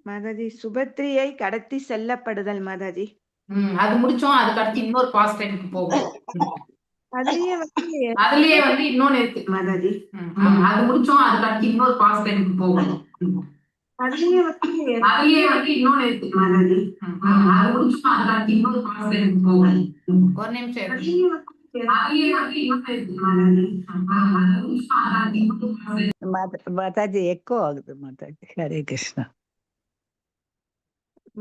மாதாஜி, சுபத்ரியை கடத்தி செல்லப்படுதல் மாதாஜி. அது முடிச்சோம். அதுக்கு அடுத்து இன்னொரு பாஸ்ட் டைமுக்கு போகும். அதுலயே வந்து அதுலயே வந்து இன்னொன்னு இருக்கு. மாதாஜி. அது முடிச்சோம். அதுக்கு அடுத்து இன்னொரு பாஸ்ட் டைமுக்கு போகும். அதுலயே வந்து அதுலயே வந்து இன்னொன்னு இருக்கு. மாதாஜி. அது முடிச்சோம். அதுக்கு அடுத்து இன்னொரு பாஸ்ட் டைமுக்கு போகும். ஒரு நிமிஷம் இரு. அதுலயே வந்து அதுலயே வந்து இன்னொன்னு இருக்கு. மாதாஜி. அது முடிச்சோம். அதுக்கு அடுத்து இன்னொரு பாஸ்ட் மாதாஜி, எக்கோ ஆகுது மாதாஜி. ஹரே கிருஷ்ணா.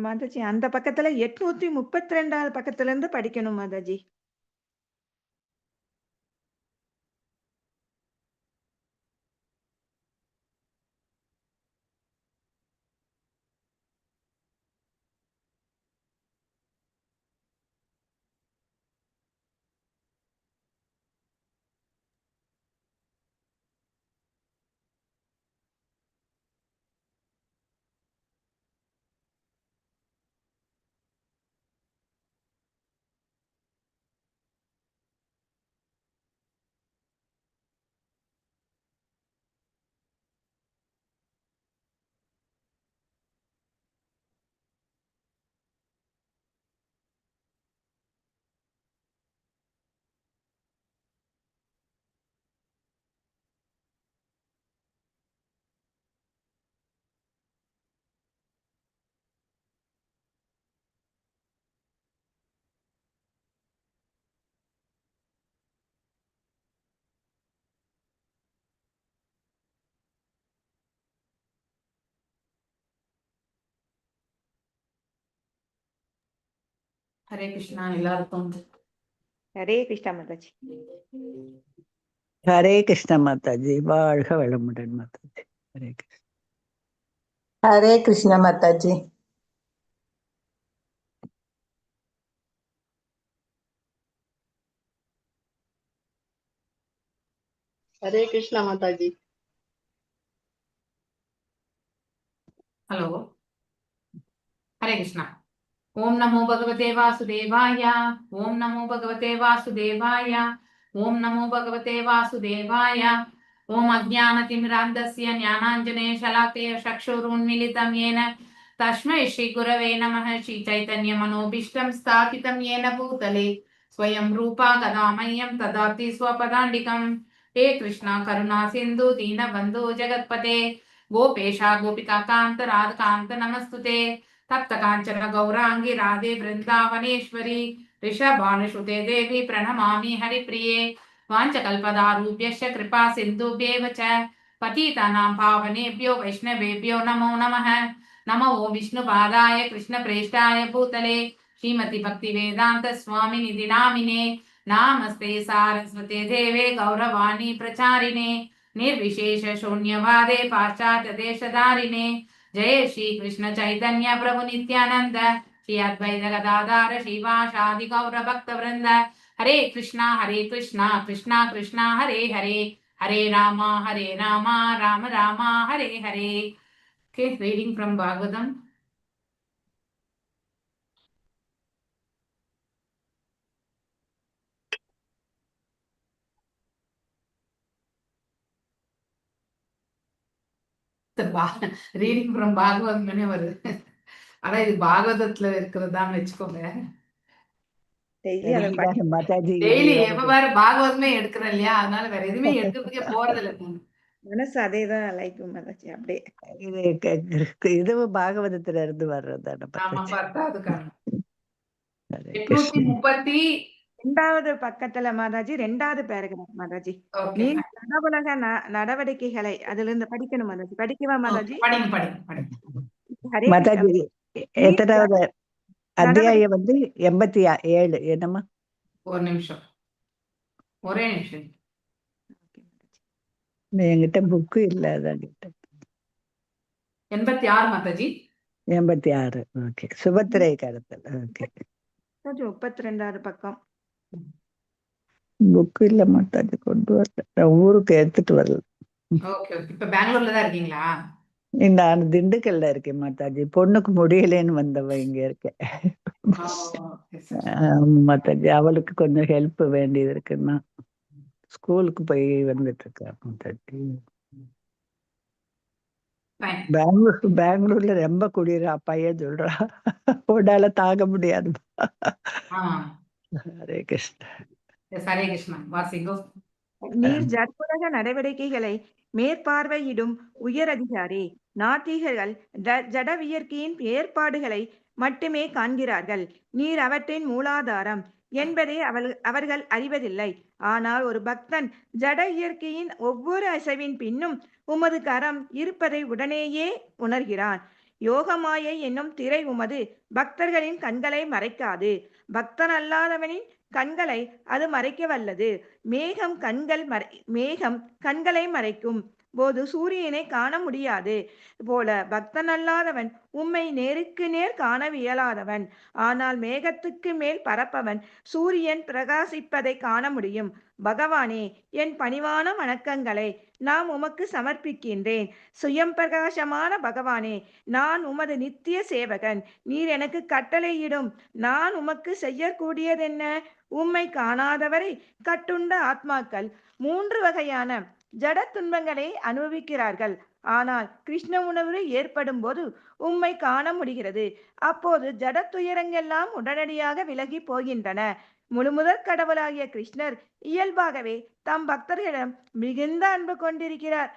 மாதாஜி, அந்த பக்கத்துல 832வது பக்கத்துல இருந்து படிக்கணும் மாதாஜி. ஹரே கிருஷ்ணா எல்லாருக்கும். ஹரே கிருஷ்ணா மாதாஜி. ஹரே கிருஷ்ணா மாதாஜி. வாழ்க வளமுடன் மாதாஜி. ஹரே கிருஷ்ணா. ஹரே கிருஷ்ணா மாதாஜி. ஹரே கிருஷ்ணா மாதாஜி. ஹலோ, ஹரே கிருஷ்ணா. ஓம் நமோ பகவதே வாசுதேவாய. ஓம் நமோ பகவதே வாசுதேவாய. ஓம் நமோ பகவதே வாசுதேவாய. ஓம் அஜ்ஞானதிமிராந்தஸ்ய ஞானாஞ்சனே शलाकय चक्षुरुन्मीलितं येन तस्मै श्रीगुरवे नमः. श्री चैतन्य मनोभीष्टं स्थापितं येन भूतले स्वयं रूपा कदा मह्यं ददाति स्वपदान्तिकम्. हे कृष्णा करुणा सिन्धु दीनबन्धु जगत्पते गोपेशा गोपिका कान्त राधकान्त नमस्तुते. तप्त काञ्चन गौराङ्गी राधे वृन्दावनेश्वरी ऋषभानुसुते देवी प्रणमामि हरिप्रिये. वाञ्छाकल्पतरुभ्यश्च कृपा सिन्धुभ्येव च पतितानां पावनेभ्यो वैष्णवेभ्यो नमो नमः. नमो ॐ विष्णुपादाय कृष्णप्रेष्ठाय भूतले श्रीमति भक्तिवेदान्त स्वामिनिति नामिने. नमस्ते सारस्वते देवे गौरवाणी प्रचारिणे निर्विशेष शून्यवादे पाश्चात्य देशधारिणे. जय श्री कृष्ण चैतन्य प्रभु नित्यानंद श्री अद्वैत गदाधर श्रीवासादि गौर भक्त वृंद. हरे कृष्णा हरे कृष्णा कृष्णा कृष्णा हरे हरे, हरे रामा हरे Rama Ram Rama Hare Hare. Okay, reading from Bhagavatam. Reading from பாகவதம்னே வருது. ஆனா இது பாகவதத்துல இருக்கிறதான்னு வச்சுக்கோங்க. டெய்லி அதை மாதாஜி. டெய்லி எப்ப பாரு பாகவதமே எடுக்கிறேன் இல்லையா? அதனால வேற எதுவுமே எடுக்கிறதுக்கே போறது இல்லை. மனசு அதே தான் லைக்கும் மாதாஜி அப்படியே. இது இதுவும் பாகவதத்துல இருந்து வர்றதான ஆமா. மாதாஜி? பத்தாவது காரணம். ஹரே 830 கிருஷ்ணா. ரெண்டாவது பக்கத்துல மாதாஜி, ரெண்டாவது பேராகிராஃப் மாதாஜி. ஓகே. நீ நடவுலக நடவடிக்கைகளை அதுல இருந்து படிக்கணும் மாதாஜி. படிக்கவா மாதாஜி? படிங்க, படிங்க, படிங்க. ஹரே கிருஷ்ணா. மாதாஜி, எத்தனாவது அத்தியாயம் வந்து 87 என்னம்மா? ஒரு நிமிஷம், ஒரே நிமிஷம். என்கிட்ட புக்கு இல்ல, அதான் கேட்டேன். 86 மாதாஜி. 86, ஓகே. சுபத்திரை கடத்தல், ஓகே. 32வது பக்கம். புக்கு இல்ல மாதாஜி, கொண்டு வரல. நான் ஊருக்கு எடுத்துட்டு வரல. ஓகே ஓகே இப்ப பெங்களூர்ல தான் இருக்கீங்களா? நான் திண்டுக்கல்ல இருக்கேன் மாதாஜி. பொண்ணுக்கு முடியலேன்னு வந்தவ இங்க இருக்கேன். Okay sir. ஆமா மாதாஜி, அவளுக்கு கொஞ்சம் ஹெல்ப் வேண்டியது இருக்குன்னா ஸ்கூலுக்கு போய் வந்துட்டு இருக்கேன் மாதாஜி. ஃபைன். பெங்களூர்ல ரொம்ப குளிர். பையன் சொல்றா, உன்னால தாங்க முடியாது. ஆமா. ஹரே கிருஷ்ணா. ஹரே கிருஷ்ணா, வாசிங்கோ. நீர் ஜடஉலக நடவடிக்கைகளை மேற்பார்வையிடும் உயர் அதிகாரி. நாத்திகர்கள் ஜடவியற்கையின் ஏற்பாடுகளை மட்டுமே காண்கிறார்கள். நீர் அவற்றின் மூலாதாரம் என்பதை அவர்கள் அறிவதில்லை. ஆனால் ஒரு பக்தன் ஜட இயற்கையின் ஒவ்வொரு அசைவின் பின்னும் உமது கரம் இருப்பதை உடனேயே உணர்கிறான். யோகமாயை என்னும் திரை உமது பக்தர்களின் கண்களை மறைக்காது. பக்தன் அல்லாதவனின் கண்களை அது மறைக்க வல்லது. மேகம் கண்களை மறைக்கும் போது சூரியனை காண முடியாது போல, பக்தன் அல்லாதவன் உம்மை நேருக்கு நேர் காண இயலாதவன். ஆனால் மேகத்துக்கு மேல் பறப்பவன் சூரியன் பிரகாசிப்பதை காண முடியும். பகவானே, என் பணிவான வணக்கங்களை நான் உமக்கு சமர்ப்பிக்கின்றேன். சுயம் பிரகாசமான பகவானே, நான் உமது நித்திய சேவகன். நீர் எனக்கு கட்டளையிடும். நான் உமக்கு செய்யக்கூடியதென்ன? உம்மை காணாதவரை கட்டுண்ட ஆத்மாக்கள் மூன்று வகையான ஜட துன்பங்களை அனுபவிக்கிறார்கள். ஆனால் கிருஷ்ண உணர்வு ஏற்படும் போது உம்மை காண முடிகிறது. அப்போது ஜட துயரங்கெல்லாம் உடனடியாக விலகி போகின்றன. முழுமுதற் கடவுளாகிய கிருஷ்ணர் இயல்பாகவே தம் பக்தர்களிடம் மிகுந்த அன்பு கொண்டிருக்கிறார்.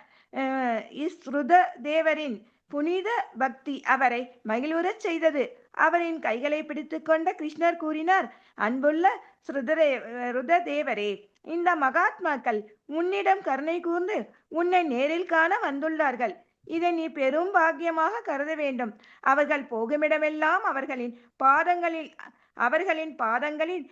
ஸ்ருத தேவரின் புனித பக்தி அவரை மகிழ்வுறச் செய்தது. அவரின் கைகளை பிடித்து கொண்ட கிருஷ்ணர் கூறினார், அன்புள்ள ருததேவரே, இந்த மகாத்மாக்கள் உன்னிடம் கருணை கூர்ந்து உன்னை நேரில் காண வந்துள்ளார்கள். இதை நீ பெரும் பாக்கியமாக கருத வேண்டும். அவர்கள் போகுமிடமெல்லாம் அவர்களின் பாதங்களில்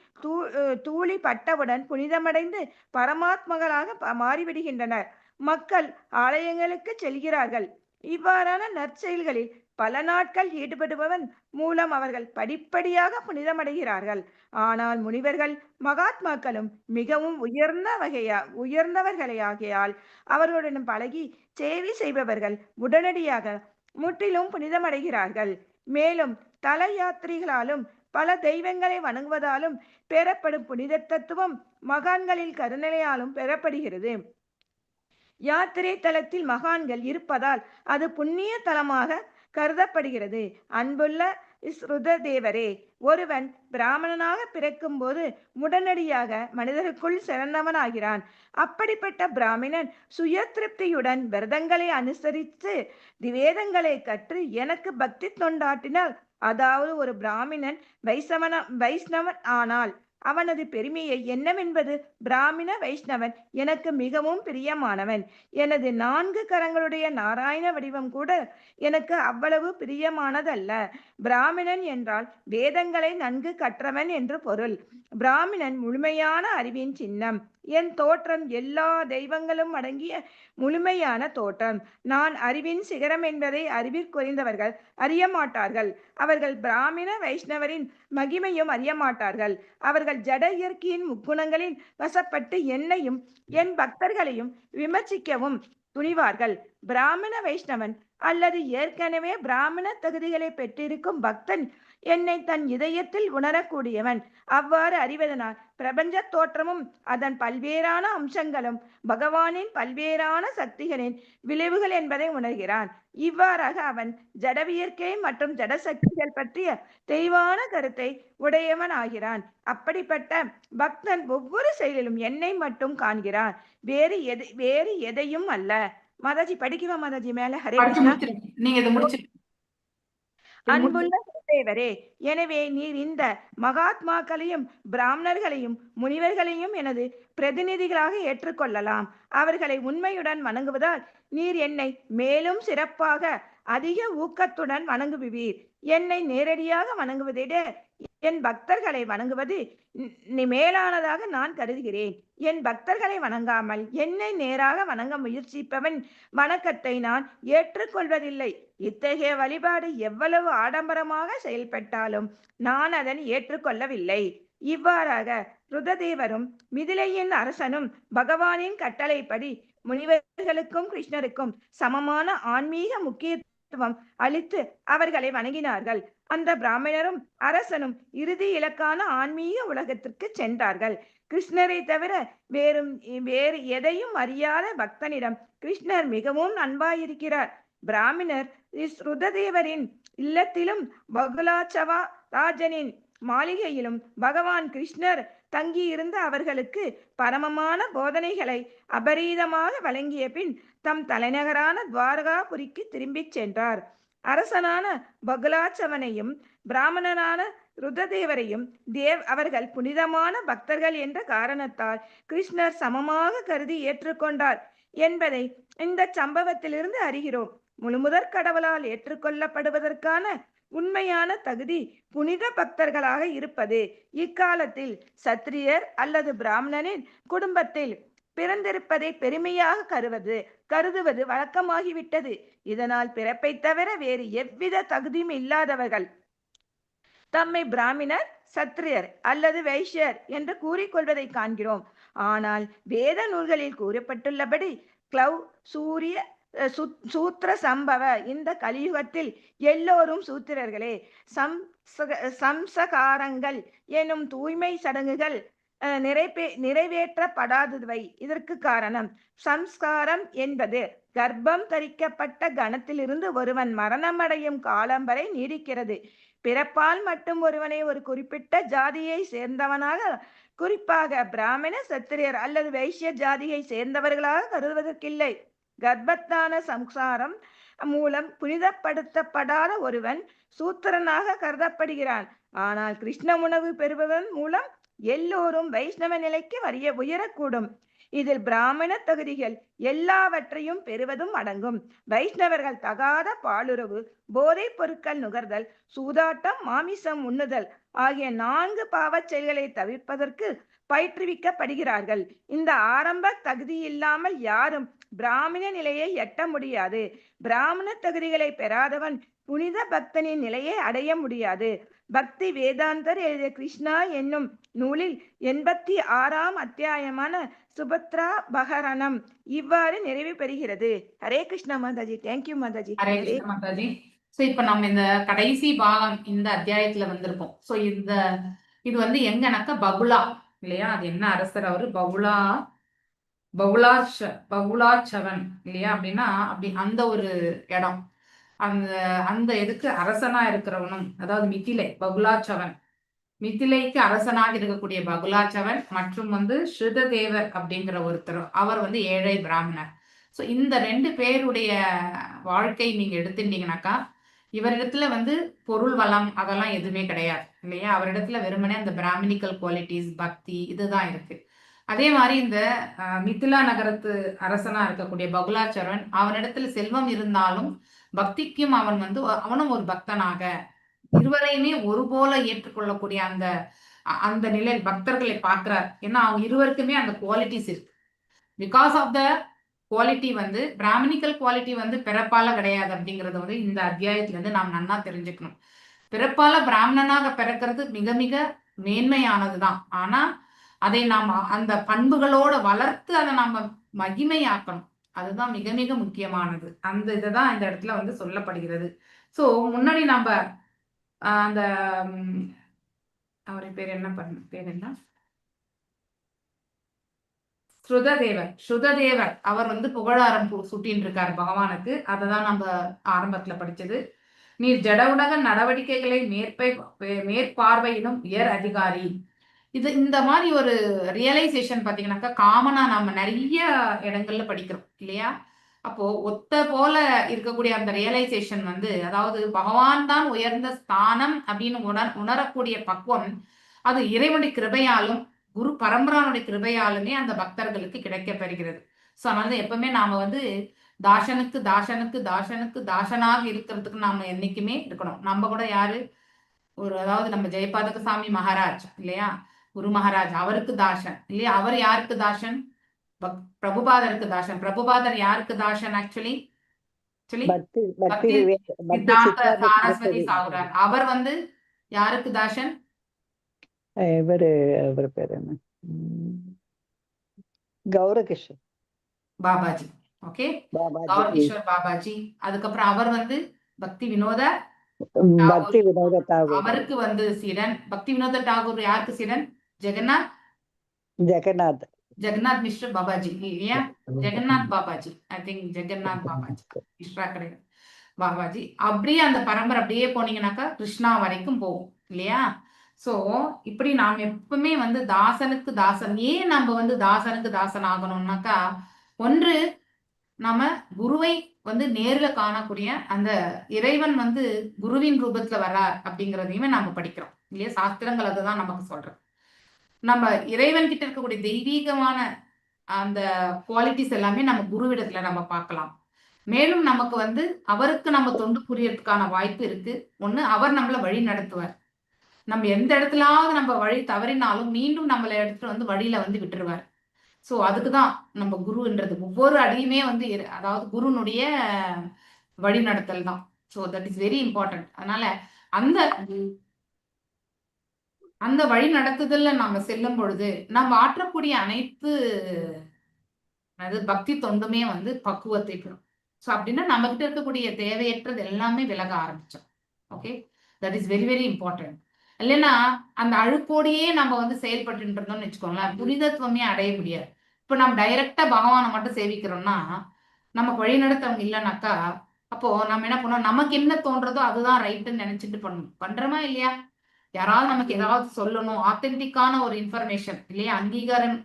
தூளி பட்டவுடன் புனிதமடைந்து பரமாத்மகளாக மாறிவிடுகின்றனர். மக்கள் ஆலயங்களுக்கு செல்கிறார்கள். இவ்வாறான நற்செயல்களில் பல நாட்கள் ஈடுபடுபவன் மூலம் அவர்கள் படிப்படியாக புனிதமடைகிறார்கள். ஆனால் முனிவர்கள் மகாத்மாக்களும் மிகவும் உயர்ந்த வகையா உயர்ந்தவர்களையாகையால் அவர்களுடன் பழகி சேவை செய்பவர்கள் உடனடியாக முற்றிலும் புனிதமடைகிறார்கள். மேலும் தல யாத்திரைகளாலும் பல தெய்வங்களை வணங்குவதாலும் பெறப்படும் புனித தத்துவம் மகான்களின் கருணையாலும் பெறப்படுகிறது. யாத்திரை தலத்தில் மகான்கள் இருப்பதால் அது புண்ணிய தலமாக கருதப்படுகிறது. அன்புள்ள ஸ்ருத தேவரே, ஒருவன் பிராமணனாக பிறக்கும் போது உடனடியாக மனிதருக்குள் சிறந்தவனாகிறான். அப்படிப்பட்ட பிராமணன் சுய திருப்தியுடன் விரதங்களை அனுசரித்து வேதங்களை கற்று எனக்கு பக்தி தொண்டாட்டினால், அதாவது ஒரு பிராமணன் வைஷ்ணவன் ஆனால் அவனது பெருமையை என்னவென்பது? பிராமண வைஷ்ணவன் எனக்கு மிகவும் பிரியமானவன். எனது நான்கு கரங்களுடைய நாராயண வடிவம் கூட எனக்கு அவ்வளவு பிரியமானதல்ல. பிராமணன் என்றால் வேதங்களை நன்கு கற்றவன் என்று பொருள். பிராமணன் முழுமையான அறிவின் சின்னம். என் தோற்றம் எல்லா தெய்வங்களும் அடங்கிய முழுமையான தோற்றம். நான் அறிவின் சிகரம் என்பதை அறிவிற்குறைந்தவர்கள் அறிய மாட்டார்கள். அவர்கள் பிராமண வைஷ்ணவரின் மகிமையும் அறிய மாட்டார்கள். அவர்கள் ஜட இயற்கையின் முக்குணங்களின் வசப்பட்டு என்னையும் என் பக்தர்களையும் விமர்சிக்கவும் துணிவார்கள். பிராமண வைஷ்ணவன் அல்லது ஏற்கனவே பிராமண தகுதிகளை பெற்றிருக்கும் பக்தன் என்னை தன் இதயத்தில் உணரக்கூடியவன். அவ்வாறு அறிவதனால் பிரபஞ்ச தோற்றமும் அதன் பல்வேறான அம்சங்களும் பகவானின் பல்வேறான சக்திகளின் விளைவுகள் என்பதை உணர்கிறான். இவ்வாறாக அவன் ஜடவியற்கை மற்றும் ஜடசக்திகள் பற்றிய தெளிவான கருத்தை உடையவன் ஆகிறான். அப்படிப்பட்ட பக்தன் ஒவ்வொரு செயலிலும் என்னை மட்டும் காண்கிறான், வேறு எதையும் அல்ல. மாதாஜி, படிக்கவா மாதாஜி மேல? ஹரே படிச்சு கிருஷ்ணா. முடிச்சிருங்க. நீங்க இதை முடிச்சிருங்க. அன்புள்ள குருதேவரே, எனவே நீர் இந்த மகாத்மாக்களையும் பிராமணர்களையும் முனிவர்களையும் எனது பிரதிநிதிகளாக ஏற்றுக்கொள்ளலாம். அவர்களை உண்மையுடன் வணங்குவதால் நீர் என்னை மேலும் சிறப்பாக அதிக ஊக்கத்துடன் வணங்குவீர். என்னை நேரடியாக வணங்குவதை விட என் பக்தர்களை வணங்குவது மேலானதாக நான் கருதுகிறேன். என் பக்தர்களை வணங்காமல் என்னை நேராக வணங்க முயற்சிப்பவன் வணக்கத்தை நான் ஏற்றுக்கொள்வதில்லை. இத்தகைய வழிபாடு எவ்வளவு ஆடம்பரமாக செயல்பட்டாலும் நான் அதனை ஏற்றுக்கொள்ளவில்லை. இவ்வாறாக ருததேவரும் மிதிலையின் அரசனும் பகவானின் கட்டளைப்படி முனிவர்களுக்கும் கிருஷ்ணருக்கும் சமமான ஆன்மீக முக்கியத்துவம் அளித்து அவர்களை வணங்கினார்கள். அந்த பிராமணரும் அரசனும் இறுதி இலக்கான ஆன்மீக உலகத்திற்கு சென்றார்கள். கிருஷ்ணரை தவிர வேறு எதையும் அறியாத பக்தனிடம் கிருஷ்ணர் மிகவும் அன்பாயிருக்கிறார். பிராமணர் ஸ்ருததேவரின் இல்லத்திலும் பகுலாச்சவா ராஜனின் மாளிகையிலும் பகவான் கிருஷ்ணர் தங்கியிருந்த அவர்களுக்கு பரமமான போதனைகளை அபரீதமாக வழங்கிய பின் தம் தலைநகரான துவாரகாபுரிக்கு திரும்பிச் சென்றார். அரசனான பகுலாச்சவனையும் பிராமணனான ருத்ரதேவரையும் அவர்கள் புனிதமான பக்தர்கள் என்ற காரணத்தால் கிருஷ்ணர் சமமாக கருதி ஏற்றுக்கொண்டார் என்பதை இந்த சம்பவத்திலிருந்து அறிகிறோம். முழுமுதற் கடவுளால் ஏற்றுக்கொள்ளப்படுவதற்கான உண்மையான தகுதி புனித பக்தர்களாக இருப்பது. இக்காலத்தில் சத்திரியர் அல்லது பிராமணனின் குடும்பத்தில் பிறந்திருப்பதை பெருமையாக கருதுவது வழக்கமாகிவிட்டது. இதனால் பிறப்பை தவிர வேறு எவ்வித தகுதியும் இல்லாதவர்கள் தம்மை பிராமணர், சத்திரியர் அல்லது வைஷ்யர் என்று கூறிக்கொள்வதை காண்கிறோம். ஆனால் வேத நூல்களில் கூறப்பட்டுள்ளபடி க்ளௌ சூரிய சூத்திர சம்பவ இந்த கலியுகத்தில் எல்லோரும் சூத்திரர்களே. சம்சகாரங்கள் எனும் தூய்மை சடங்குகள் நிறைவேற்றப்படாதவை இதற்கு காரணம். சம்ஸ்காரம் என்பது கர்ப்பம் தரிக்கப்பட்ட கணத்திலிருந்து ஒருவன் மரணமடையும் காலம் வரை நீடிக்கிறது. பிறப்பால் மட்டும் ஒருவனை ஒரு குறிப்பிட்ட ஜாதியை சேர்ந்தவனாக, குறிப்பாக பிராமண, சத்திரியர் அல்லது வைசிய ஜாதியை சேர்ந்தவர்களாக கருதுவதற்கில்லை. கர்ப்பத்தான சம்சாரம் மூலம் புனிதப்படுத்தப்படாத ஒருவன் சூத்திரனாக கருதப்படுகிறான். ஆனால் கிருஷ்ண உணவு பெறுபவன் மூலம் எல்லோரும் வைஷ்ணவ நிலைக்கு உயரக்கூடும். இதில் பிராமண தகுதிகள் எல்லாவற்றையும் பெறுவதும் அடங்கும். வைஷ்ணவர்கள் தகாத பாலுறவு, போதைப் பொருட்கள் நுகர்தல், சூதாட்டம், மாமிசம் உண்ணுதல் ஆகிய 4 பாவச் செயல்களை தவிர்ப்பதற்கு பயிற்றுவிக்கப்படுகிறார்கள். இந்த ஆரம்ப தகுதி இல்லாமல் யாரும் பிராமண நிலையை எட்ட முடியாது. பிராமண தகுதிகளை பெறாதவன் புனித பக்தனின் நிலையை அடைய முடியாது. பக்தி வேதாந்தர் எழுதிய கிருஷ்ணா என்னும் நூலில் 86ஆம் அத்தியாயமான சுபத்ரா பகரணம் இவ்வாறு நிறைவு பெறுகிறது. Hare Krishna Mataji. Thank you Mataji. Hare Krishna Mataji. So இப்ப நம்ம இந்த கடைசி பாகம் இந்த அத்தியாயத்துல வந்திருக்கோம். சோ இந்த இது வந்து எங்கனாக்கா பகுலா இல்லையா? அது என்ன அரசர் அவரு? பகுலா பகுலாச்சவன் இல்லையா? அப்படின்னா அப்படி அந்த ஒரு இடம், அந்த அந்த எதுக்கு அரசனா இருக்கிறவனும், அதாவது மிதிலை பகுலாச்சவன், மிதிலைக்கு அரசனாக இருக்கக்கூடிய பகுலாச்சவன் மற்றும் வந்து ஸ்ருததேவர் அப்படிங்கிற ஒருத்தர், அவர் வந்து ஏழை பிராமணர். ஸோ இந்த 2 பேருடைய வாழ்க்கை நீங்க எடுத்துட்டீங்கன்னாக்கா இவரிடத்துல வந்து பொருள் வளம் அதெல்லாம் எதுவுமே கிடையாது இல்லையா? அவரிடத்துல வெறுமனே அந்த பிராமணிக்கல் குவாலிட்டிஸ், பக்தி இதுதான் இருக்கு. அதே மாதிரி இந்த மிதிலா நகரத்து அரசனா இருக்கக்கூடிய பகுலாச்சரன், அவனிடத்துல செல்வம் இருந்தாலும் பக்திக்கும் அவன் வந்து அவனும் ஒரு பக்தனாக, இருவரையுமே ஒரு போல ஏற்றுக்கொள்ளக்கூடிய அந்த அந்த நிலையில் பக்தர்களை பார்க்கிறார். ஏன்னா அவங்க இருவருக்குமே அந்த குவாலிட்டிஸ் இருக்கு. Because of the quality வந்து பிராமணிக்கல் குவாலிட்டி வந்து பிறப்பால கிடையாது அப்படிங்கறத வந்து இந்த அத்தியாயத்துல இருந்து நாம் நன்னா தெரிஞ்சுக்கணும். பிறப்பால பிராமணனாக பிறக்கிறது மிக மிக மேன்மையானதுதான். ஆனா அதை நாம் அந்த பண்புகளோட வளர்த்து அதை நாம மகிமையாக்கணும். அதுதான் மிக மிக முக்கியமானது. அந்த இதுதான் இந்த இடத்துல வந்து சொல்லப்படுகிறது. சோ முன்னாடி நாம அந்த அவருடைய பேர் என்ன பண்ண பேர் என்ன, ஸ்ருததேவர். ஸ்ருததேவர் அவர் வந்து புகழாரம் சூட்டின்னு இருக்காரு பகவானுக்கு. அதை தான் நம்ம ஆரம்பத்துல படிச்சது. நீர் ஜட உலக நடவடிக்கைகளை மேற்பார்வையிலும் உயர் அதிகாரி. இது இந்த மாதிரி ஒரு ரியலைசேஷன் பாத்தீங்கன்னாக்கா காமனா நாம நிறைய இடங்கள்ல படிக்கிறோம் இல்லையா? அப்போ ஒத்த போல இருக்கக்கூடிய அந்த ரியலைசேஷன் வந்து, அதாவது பகவான் தான் உயர்ந்த ஸ்தானம் அப்படின்னு உணரக்கூடிய பக்குவம் அது இறைவனுடைய கிருபையாலும் குரு பரம்பரானுடைய கிருபையாலுமே அந்த பக்தர்களுக்கு கிடைக்க பெறுகிறது. ஸோ அதனால எப்பவுமே நாம வந்து தாசனுக்கு தாசனுக்கு தாசனுக்கு தாசனாக இருக்கிறதுக்கு நாம என்னைக்குமே இருக்கணும். நம்ம கூட யாரு ஒரு, அதாவது நம்ம ஜெயபாதக சாமி மகாராஜ் இல்லையா, குரு மகாராஜ் அவருக்கு தாசன் இல்லையா? அவர் யாருக்கு தாசன்? பிரபுபாதருக்கு தாசன். பிரபுபாதர் யாருக்கு தாசன்? ஆக்சுவலி சித்தாந்த சாரஸ்வதி சாகுரார். அவர் வந்து யாருக்கு தாசன்? இவரு அவர் பேர் என்ன, கௌரகிஷோர் பாபாஜி. ஓகே, கௌரகிஷோர் பாபாஜி. அதுக்கப்புறம் அவர் வந்து பக்தி வினோத பக்தி வினோத தாகூர் அவருக்கு வந்து சீடன். பக்தி வினோத தாகூர் யாருக்கு சீடன்? ஜெகநாத் ஜெகநாத் ஜெகநாத் மிஸ்ர பாபாஜி இல்லையா? Jagannath Babaji, I think Jagannath Babaji, Mishra கிடையாது. பாபாஜி. அப்படியே அந்த பரம்பரை அப்படியே போனீங்கன்னாக்கா கிருஷ்ணா வரைக்கும் போகும் இல்லையா? சோ இப்படி நாம் எப்பவுமே வந்து தாசனுக்கு தாசன். ஏன் நம்ம வந்து தாசனுக்கு தாசன் ஆகணும்னாக்கா, ஒன்று நாம குருவை வந்து நேர்ல காணக்கூடிய அந்த இறைவன் வந்து குருவின் ரூபத்துல வர்றார் அப்படிங்கிறதையுமே நாம படிக்கிறோம் இல்லையா? சாஸ்திரங்கள் அதுதான் நமக்கு சொல்றோம். நம்ம இறைவன் கிட்ட இருக்கக்கூடிய தெய்வீகமான அந்த குவாலிட்டிஸ் எல்லாமே நம்ம குருவிடத்துல நம்ம பார்க்கலாம். மேலும் நமக்கு வந்து அவருக்கு நம்ம தொண்டு புரியறதுக்கான வாய்ப்பு இருக்கு. ஒண்ணு, அவர் நம்மளை வழி நடத்துவார். நம்ம எந்த இடத்துலாவது நம்ம வழி தவறினாலும் மீண்டும் நம்மளை எடுத்துட்டு வந்து வழியில வந்து விட்டுருவார். ஸோ அதுக்குதான் நம்ம குருன்றது ஒவ்வொரு அடியுமே வந்து அதாவது குருனுடைய வழி நடத்தல் தான். So that is very important. அதனால அந்த அந்த வழி நடத்துதல்ல நாம செல்லும் பொழுது நம்ம ஆற்றக்கூடிய அனைத்து அது பக்தி தொண்டுமே வந்து பக்குவத்தை பெறும். ஸோ அப்படின்னா நம்ம கிட்ட இருக்கக்கூடிய தேவையற்றது எல்லாமே விலக ஆரம்பிச்சோம். Okay, that is very very important. இல்லைன்னா அந்த அழுக்கோடையே நம்ம வந்து செயல்பட்டு இருந்தோம்னு வச்சுக்கோங்களேன், புனிதத்துவமே அடைய முடியாது. இப்போ நம்ம டைரக்டா பகவானை மட்டும் சேவிக்கிறோம்னா நமக்கு வழி நடத்தவங்க இல்லைனாக்கா அப்போ நம்ம என்ன பண்ணுவோம், நமக்கு என்ன தோன்றதோ அதுதான் ரைட்டுன்னு நினைச்சிட்டு பண்ணணும். பண்றோமா இல்லையா? யாராவது நமக்கு ஏதாவது சொல்லணும், ஆத்தென்டிக்கான ஒரு இன்ஃபர்மேஷன் இல்லையா, அங்கீகாரம்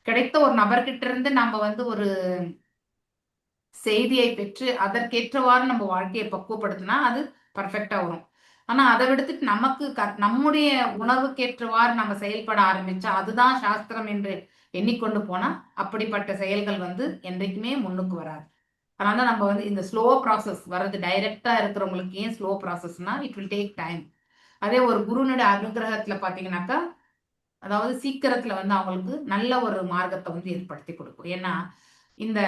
கிடைத்த ஒரு நபர்கிட்ட இருந்து நம்ம வந்து ஒரு செய்தியை பெற்று அதற்கேற்றவாறு நம்ம வாழ்க்கையை பக்குவப்படுத்தினா அது பர்ஃபெக்டா வரும். ஆனா அதை விடுத்துட்டு நமக்கு நம்முடைய உணர்வுக்கேற்றவாறு நம்ம செயல்பட ஆரம்பிச்சா அதுதான் சாஸ்திரம் என்று எண்ணிக்கொண்டு போனா அப்படிப்பட்ட செயல்கள் வந்து என்றைக்குமே முன்னுக்கு வராது. அதனால நம்ம வந்து இந்த ஸ்லோ ப்ராசஸ் வர்றது டைரக்டா இருக்கிறவங்களுக்கு ஏன் slow ப்ராசஸ்னா it will take time. அதே ஒரு குருனுடைய அனுகிரகத்துல பாத்தீங்கன்னாக்கா அதாவது சீக்கிரத்துல வந்து அவங்களுக்கு நல்ல ஒரு மார்க்கத்தை வந்து ஏற்படுத்தி கொடுக்கும். ஏன்னா இந்த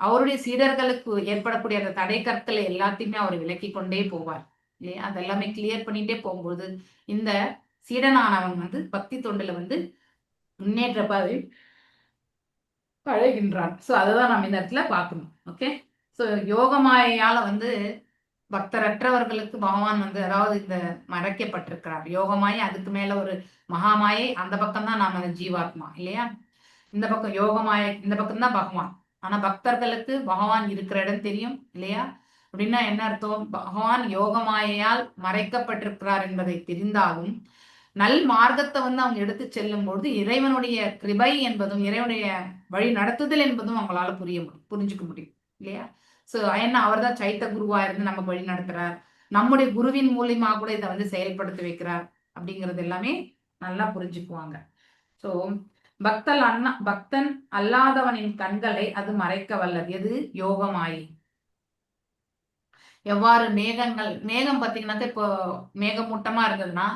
அவருடைய சீடர்களுக்கு ஏற்படக்கூடிய அந்த தடை கற்களை எல்லாத்தையுமே அவர் விலக்கி கொண்டே போவார் இல்லையா? அதெல்லாமே கிளியர் பண்ணிட்டே போகும்போது இந்த சீடனானவன் வந்து பக்தி தொண்டுல வந்து முன்னேற்ற பாதை பழகின்றான். ஸோ அதுதான் நம்ம இந்த இடத்துல பார்க்கணும். ஓகே, ஸோ யோகமாயால வந்து பக்தரற்றவர்களுக்கு பகவான் வந்து அதாவது இந்த மறைக்கப்பட்டிருக்கிறார். யோகமாயை அதுக்கு மேல ஒரு மகாமாயை, அந்த பக்கம் தான் நாம அந்த ஜீவாத்மா இல்லையா? இந்த பக்கம் யோகமாயை, இந்த பக்கம் தான் பகவான். ஆனா பக்தர்களுக்கு பகவான் இருக்கிற இடம் தெரியும் இல்லையா? அப்படின்னா என்ன அர்த்தம்? பகவான் யோகமாயையால் மறைக்கப்பட்டிருக்கிறார் என்பதை தெரிந்தாலும் நல் மார்க்கத்தை வந்து அவங்க எடுத்து செல்லும் பொழுது இறைவனுடைய கிருபை என்பதும் இறைவனுடைய வழி நடத்துதல் என்பதும் அவங்களால புரிய முடியும், புரிஞ்சுக்க முடியும் இல்லையா? சோ ஏன்னா அவர் தான் சைத்த குருவா இருந்து நமக்கு வழி நடத்துறார். நம்முடைய குருவின் மூலியமா கூட இதை வந்து செயல்படுத்தி வைக்கிறார் அப்படிங்கிறது எல்லாமே நல்லா புரிஞ்சுக்குவாங்க. சோ பக்தன் அல்லாதவனின் கண்களை அது மறைக்க வல்லது. எது? யோகமாயி. எவ்வாறு மேகம் பார்த்தீங்கன்னாக்கா இப்போ மேகமூட்டமா இருந்ததுன்னா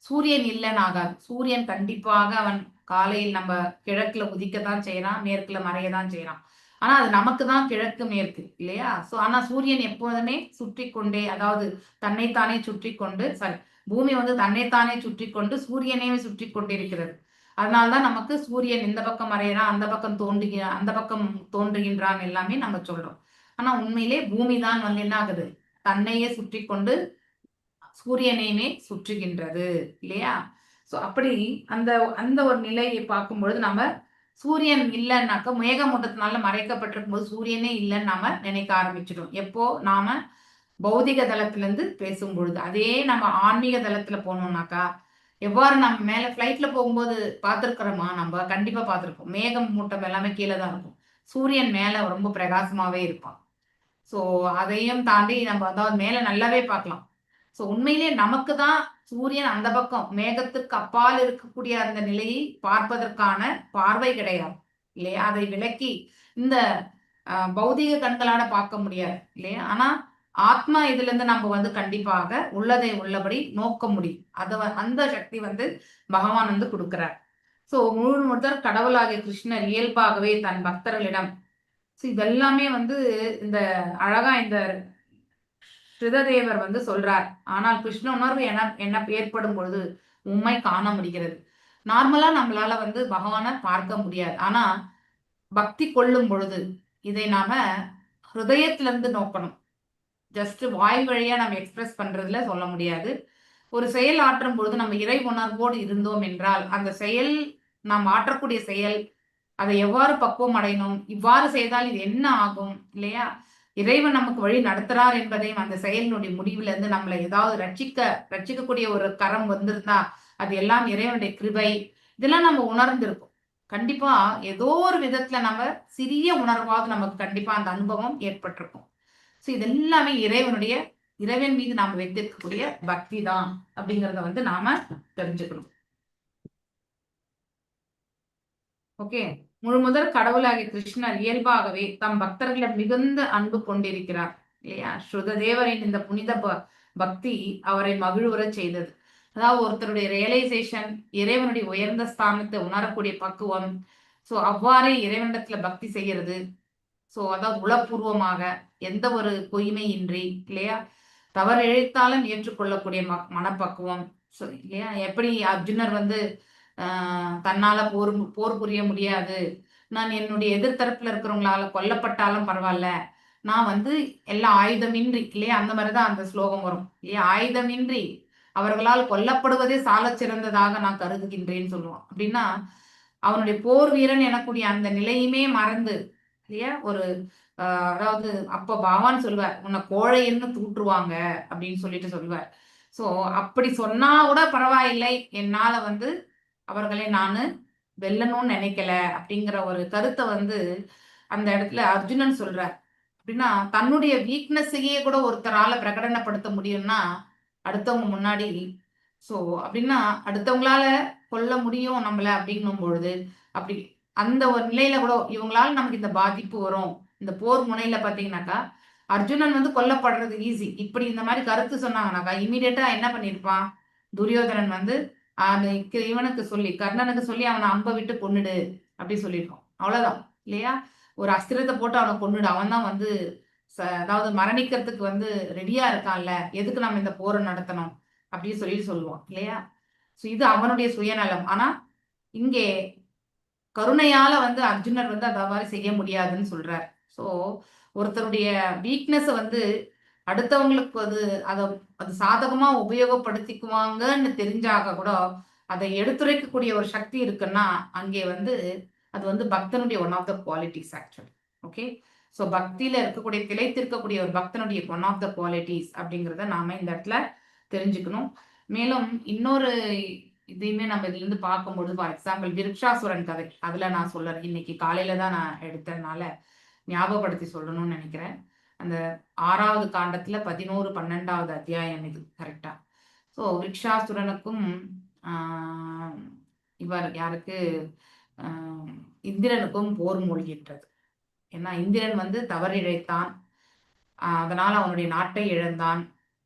சூரியன் இல்லைன்னு ஆகாது. சூரியன் கண்டிப்பாக அவன் காலையில் நம்ம கிழக்குல உதிக்கத்தான் செய்யறான், மேற்குல மறையதான் செய்யறான். ஆனா அது நமக்கு தான் கிழக்கு மேற்கு இல்லையா? சோ ஆனா சூரியன் எப்போதுமே சுற்றி கொண்டே, அதாவது தன்னைத்தானே சுற்றி கொண்டு, சாரி, பூமி வந்து தன்னைத்தானே சுற்றி கொண்டு சூரியனையே சுற்றி கொண்டிருக்கிறது. அதனால்தான் நமக்கு சூரியன் இந்த பக்கம் மறையறான், அந்த பக்கம் தோன்றுகிற அந்த பக்கம் தோன்றுகின்றான் எல்லாமே நம்ம சொல்றோம். ஆனா உண்மையிலே பூமி தான் வந்து என்ன ஆகுது, தன்னையே சுற்றி கொண்டு சூரியனையுமே சுற்றுகின்றது இல்லையா? சோ அப்படி அந்த அந்த ஒரு நிலையை பார்க்கும் பொழுது நம்ம சூரியன் இல்லைன்னாக்கா மேகமூட்டத்தினால மறைக்கப்பட்டிருக்கும் போது சூரியனே இல்லைன்னு நாம நினைக்க ஆரம்பிச்சிடும். எப்போ நாம பௌதிக தளத்துல இருந்து பேசும் பொழுது. அதே நம்ம ஆன்மீக தளத்துல போனோம்னாக்கா எவ்வாறு நம்ம மேல பிளைட்ல போகும்போது பார்த்துருக்கிறோமா? நம்ம கண்டிப்பா பார்த்துருப்போம். மேகம் மூட்டம் எல்லாமே கீழே தான் இருக்கும், சூரியன் மேல ரொம்ப பிரகாசமாவே இருப்பான். ஸோ அதையும் தாண்டி நம்ம அதாவது மேல நல்லாவே பார்க்கலாம். ஸோ உண்மையிலேயே நமக்கு தான் சூரியன் அந்த பக்கம் மேகத்துக்கு அப்பால் இருக்கக்கூடிய அந்த நிலையை பார்ப்பதற்கான பார்வை கிடையாது இல்லையா? அதை விலக்கி இந்த பௌதிக கண்களால பார்க்க முடியாது இல்லையா? ஆனா ஆத்மா இதுல இருந்து நம்ம வந்து கண்டிப்பாக உள்ளதை உள்ளபடி நோக்க முடியும். அத அந்த சக்தி வந்து பகவான் வந்து கொடுக்கிறார். சோ முழு முதற் கடவுளாகிய கிருஷ்ணர் இயல்பாகவே தன் பக்தர்களிடம், ஸோ இதெல்லாமே வந்து இந்த அழகா இந்த ஸ்ருததேவர் வந்து சொல்றார். ஆனால் கிருஷ்ண உணர்வு என்ன என்ன ஏற்படும் பொழுது உண்மை காண முடிகிறது. நார்மலா நம்மளால வந்து பகவானை பார்க்க முடியாது. ஆனா பக்தி கொள்ளும் பொழுது இதை நாம ஹிருதயத்திலிருந்து நோக்கணும். ஜஸ்ட் வாய் வழியா நம்ம எக்ஸ்பிரஸ் பண்றதுல சொல்ல முடியாது. ஒரு செயல் ஆற்றும் பொழுது நம்ம இறை உணர்வோடு இருந்தோம் என்றால் அந்த செயல், நாம் ஆற்றக்கூடிய செயல், அதை எவ்வாறு பக்குவம் அடையணும், இவ்வாறு செய்தால் இது என்ன ஆகும் இல்லையா, இறைவன் நமக்கு வழி நடத்துறார் என்பதையும், அந்த செயலினுடைய முடிவுல இருந்து நம்மளை ஏதாவது ரட்சிக்கக்கூடிய ஒரு கரம் வந்திருந்தா அது எல்லாம் இறைவனுடைய கிருபை. இதெல்லாம் நம்ம உணர்ந்திருக்கோம். கண்டிப்பா ஏதோ ஒரு விதத்துல நம்ம சிறிய உணர்வாவது நமக்கு கண்டிப்பா அந்த அனுபவம் ஏற்பட்டிருக்கும். ஸோ இதெல்லாமே இறைவன் மீது நாம வைத்திருக்கக்கூடிய பக்தி தான் அப்படிங்கிறத வந்து நாம தெரிஞ்சுக்கணும். ஓகே, முழுமுதற் கடவுளாகிய கிருஷ்ணர் இயல்பாகவே தம் பக்தர்களிடம் மிகுந்த அன்பு கொண்டிருக்கிறார் இல்லையா? ஸ்ருததேவரின் இந்த புனித பக்தி அவரை மகிழ்வுறச் செய்தது. அதாவது ஒருத்தருடைய ரியலைசேஷன், இறைவனுடைய உயர்ந்த ஸ்தானத்தை உணரக்கூடிய பக்குவம். ஸோ அவ்வாறே இறைவனிடத்துல பக்தி செய்கிறது. ஸோ அதாவது உளப்பூர்வமாக எந்த ஒரு பொய்மையின்றி இல்லையா? தவறு இழைத்தாலும் ஏற்றுக்கொள்ளக்கூடிய மனப்பக்குவம். ஸோ இல்லையா? எப்படி அர்ஜுனர் வந்து தன்னால போர் போர் புரிய முடியாது, நான் என்னுடைய எதிர்த்தரப்புல இருக்கிறவங்களால கொல்லப்பட்டாலும் பரவாயில்ல, நான் வந்து எல்லா ஆயுதமின்றி இல்லையா? அந்த மாதிரிதான் அந்த ஸ்லோகம் வரும் இல்லையா? ஆயுதமின்றி அவர்களால் கொல்லப்படுவதே சாலச் சிறந்ததாக நான் கருதுகின்றேன்னு சொல்லுவான். அப்படின்னா அவனுடைய போர் வீரன் எனக்கூடிய அந்த நிலையுமே மறந்து இல்லையா? ஒரு அதாவது அப்ப பகவான் சொல்லுவார், உன்னை கோழைன்னு தூற்றுவாங்க அப்படின்னு சொல்லிட்டு சொல்லுவார். சோ அப்படி சொன்னா கூட பரவாயில்லை, என்னால வந்து அவர்களை நானு வெல்லணும்னு நினைக்கல அப்படிங்கிற ஒரு கருத்தை வந்து அந்த இடத்துல அர்ஜுனன் சொல்றார். அப்படின்னா தன்னுடைய வீக்னஸையே கூட ஒருத்தரால பிரகடனப்படுத்த முடியும்னா அடுத்தவங்க முன்னாடி, சோ அப்படின்னா அடுத்தவங்களால கொல்ல முடியும் நம்மள அப்படின்னும் பொழுது, அப்படி அந்த ஒரு நிலையில கூட இவங்களால நமக்கு இந்த பாதிப்பு வரும். இந்த போர் முனையில பாத்தீங்கன்னாக்கா அர்ஜுனன் வந்து கொல்லப்படுறது ஈஸி. இப்படி இந்த மாதிரி கருத்து சொன்னாங்கனாக்கா இமீடியட்டா என்ன பண்ணிருப்பான் துரியோதனன் வந்து அந்த இவனுக்கு சொல்லி, கர்ணனுக்கு சொல்லி அவனை அம்ப விட்டு கொன்னுடு அப்படி சொல்லியிருக்கான். அவ்வளவுதான் இல்லையா? ஒரு அஸ்திரத்தை போட்டு அவனை கொன்னுடு, அவன் தான் வந்து அதாவது மரணிக்கிறதுக்கு வந்து ரெடியா இருக்கான்ல, எதுக்கு நம்ம இந்த போரை நடத்தணும் அப்படின்னு சொல்லி சொல்லுவான் இல்லையா? சோ இது அவனுடைய சுயநலம். ஆனா இங்கே கருணையால வந்து அர்ஜுனர் வந்து அந்த மாதிரி செய்ய முடியாதுன்னு சொல்றார். சோ ஒருத்தருடைய வீக்னஸை வந்து அடுத்தவங்களுக்கு அது அதை அது சாதகமா உபயோகப்படுத்திக்குவாங்கன்னு தெரிஞ்சாக கூட அதை எடுத்துரைக்கக்கூடிய ஒரு சக்தி இருக்குன்னா அங்கே வந்து அது வந்து பக்தனுடைய one of the qualities actually. Okay, so பக்தியில இருக்கக்கூடிய திளைத்திருக்கக்கூடிய ஒரு பக்தனுடைய ஒன் ஆஃப் the qualities அப்படிங்கிறத நாம இந்த இடத்துல தெரிஞ்சுக்கணும். மேலும் இன்னொரு இதையுமே நம்ம இதுல இருந்து பார்க்கும்போது, ஃபார் எக்ஸாம்பிள் விருக்ஷாசுரன் கதை, அதுல நான் சொல்றேன், இன்னைக்கு காலையில தான் நான் எடுத்ததுனால ஞாபகப்படுத்தி சொல்லணும்னு நினைக்கிறேன். அந்த 6வது காண்டத்துல 11 12வது அத்தியாயம் இது கரெக்டா. ஸோ விருக்ஷாசுரனுக்கும் இவர் யாருக்கு இந்திரனுக்கும் போர் மூழ்கின்றது. ஏன்னா இந்திரன் வந்து தவறிழைத்தான், அதனால் அவனுடைய நாட்டை இழந்தான்.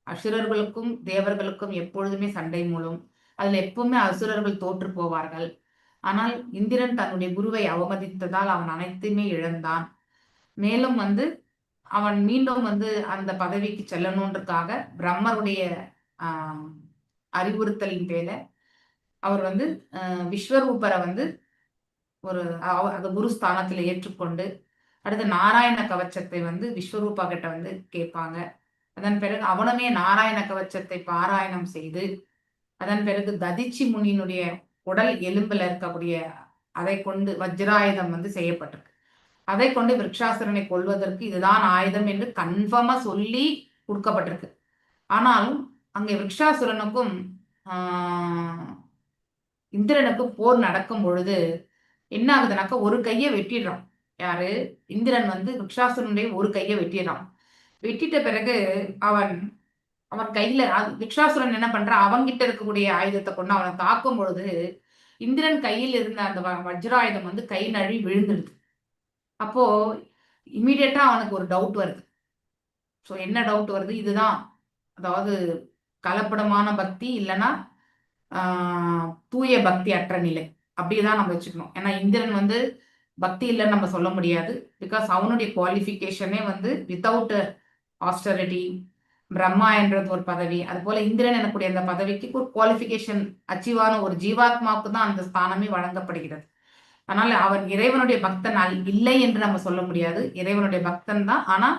அசுரர்களுக்கும் தேவர்களுக்கும் எப்பொழுதுமே சண்டை மூலம், அதுல எப்பவுமே அசுரர்கள் தோற்று போவார்கள். ஆனால் இந்திரன் தன்னுடைய குருவை அவமதித்ததால் அவன் அனைத்துமே இழந்தான். மேலும் வந்து அவன் மீண்டும் வந்து அந்த பதவிக்கு செல்லணுன்றதுக்காக பிரம்மருடைய அறிவுறுத்தலின் பேர அவர் வந்து விஸ்வரூபரை வந்து ஒரு அந்த குரு ஸ்தானத்துல ஏற்றுக்கொண்டு அடுத்து நாராயண கவச்சத்தை வந்து விஸ்வரூபா கிட்ட வந்து கேட்பாங்க. அதன் பிறகு அவனுமே நாராயண கவச்சத்தை பாராயணம் செய்து அதன் பிறகு ததிச்சி முனியினுடைய உடல் எலும்புல இருக்கக்கூடிய அதை கொண்டு வஜ்ராயுதம் வந்து செய்யப்பட்டிருக்கு. அதை கொண்டு விருக்ஷாசுரனை கொல்வதற்கு இதுதான் ஆயுதம் என்று கன்ஃபார்மா சொல்லி கொடுக்கப்பட்டிருக்கு. ஆனாலும் அங்கே விருக்ஷாசுரனுக்கும் இந்திரனுக்கும் போர் நடக்கும் பொழுது என்ன ஆகுதுனாக்கா ஒரு கையை வெட்டிடுறான். யாரு? இந்திரன் வந்து விருக்ஷாசுரனுடைய ஒரு கையை வெட்டிடுறான். வெட்டிட்ட பிறகு அவன் அவன் கையில விருக்ஷாசுரன் என்ன பண்றான், அவன்கிட்ட இருக்கக்கூடிய ஆயுதத்தை கொண்டு அவனை தாக்கும் பொழுது இந்திரன் கையில் இருந்த அந்த வஜ்ராயுதம் வந்து கை நழுவி விழுந்துடுது. அப்போ இமீடியட்டா அவனுக்கு ஒரு டவுட் வருது. ஸோ என்ன டவுட் வருது? இதுதான் அதாவது கலப்படமான பக்தி இல்லைன்னா தூய பக்தி அற்ற நிலை அப்படிதான் நம்ம வச்சுக்கணும். ஏன்னா இந்திரன் வந்து பக்தி இல்லைன்னு நம்ம சொல்ல முடியாது. Because அவனுடைய குவாலிஃபிகேஷனே வந்து வித்தவுட் ஆஸ்டரிட்டி, பிரம்மா என்றது ஒரு பதவி, அது போல இந்திரன் எனக்கூடிய அந்த பதவிக்கு ஒரு குவாலிஃபிகேஷன் அச்சீவான ஒரு ஜீவாத்மாவுக்கு தான் அந்த ஸ்தானமே வழங்கப்படுகிறது. அதனால அவன் இறைவனுடைய பக்தன் இல்லை என்று நம்ம சொல்ல முடியாது. இறைவனுடைய பக்தன் தான். ஆனா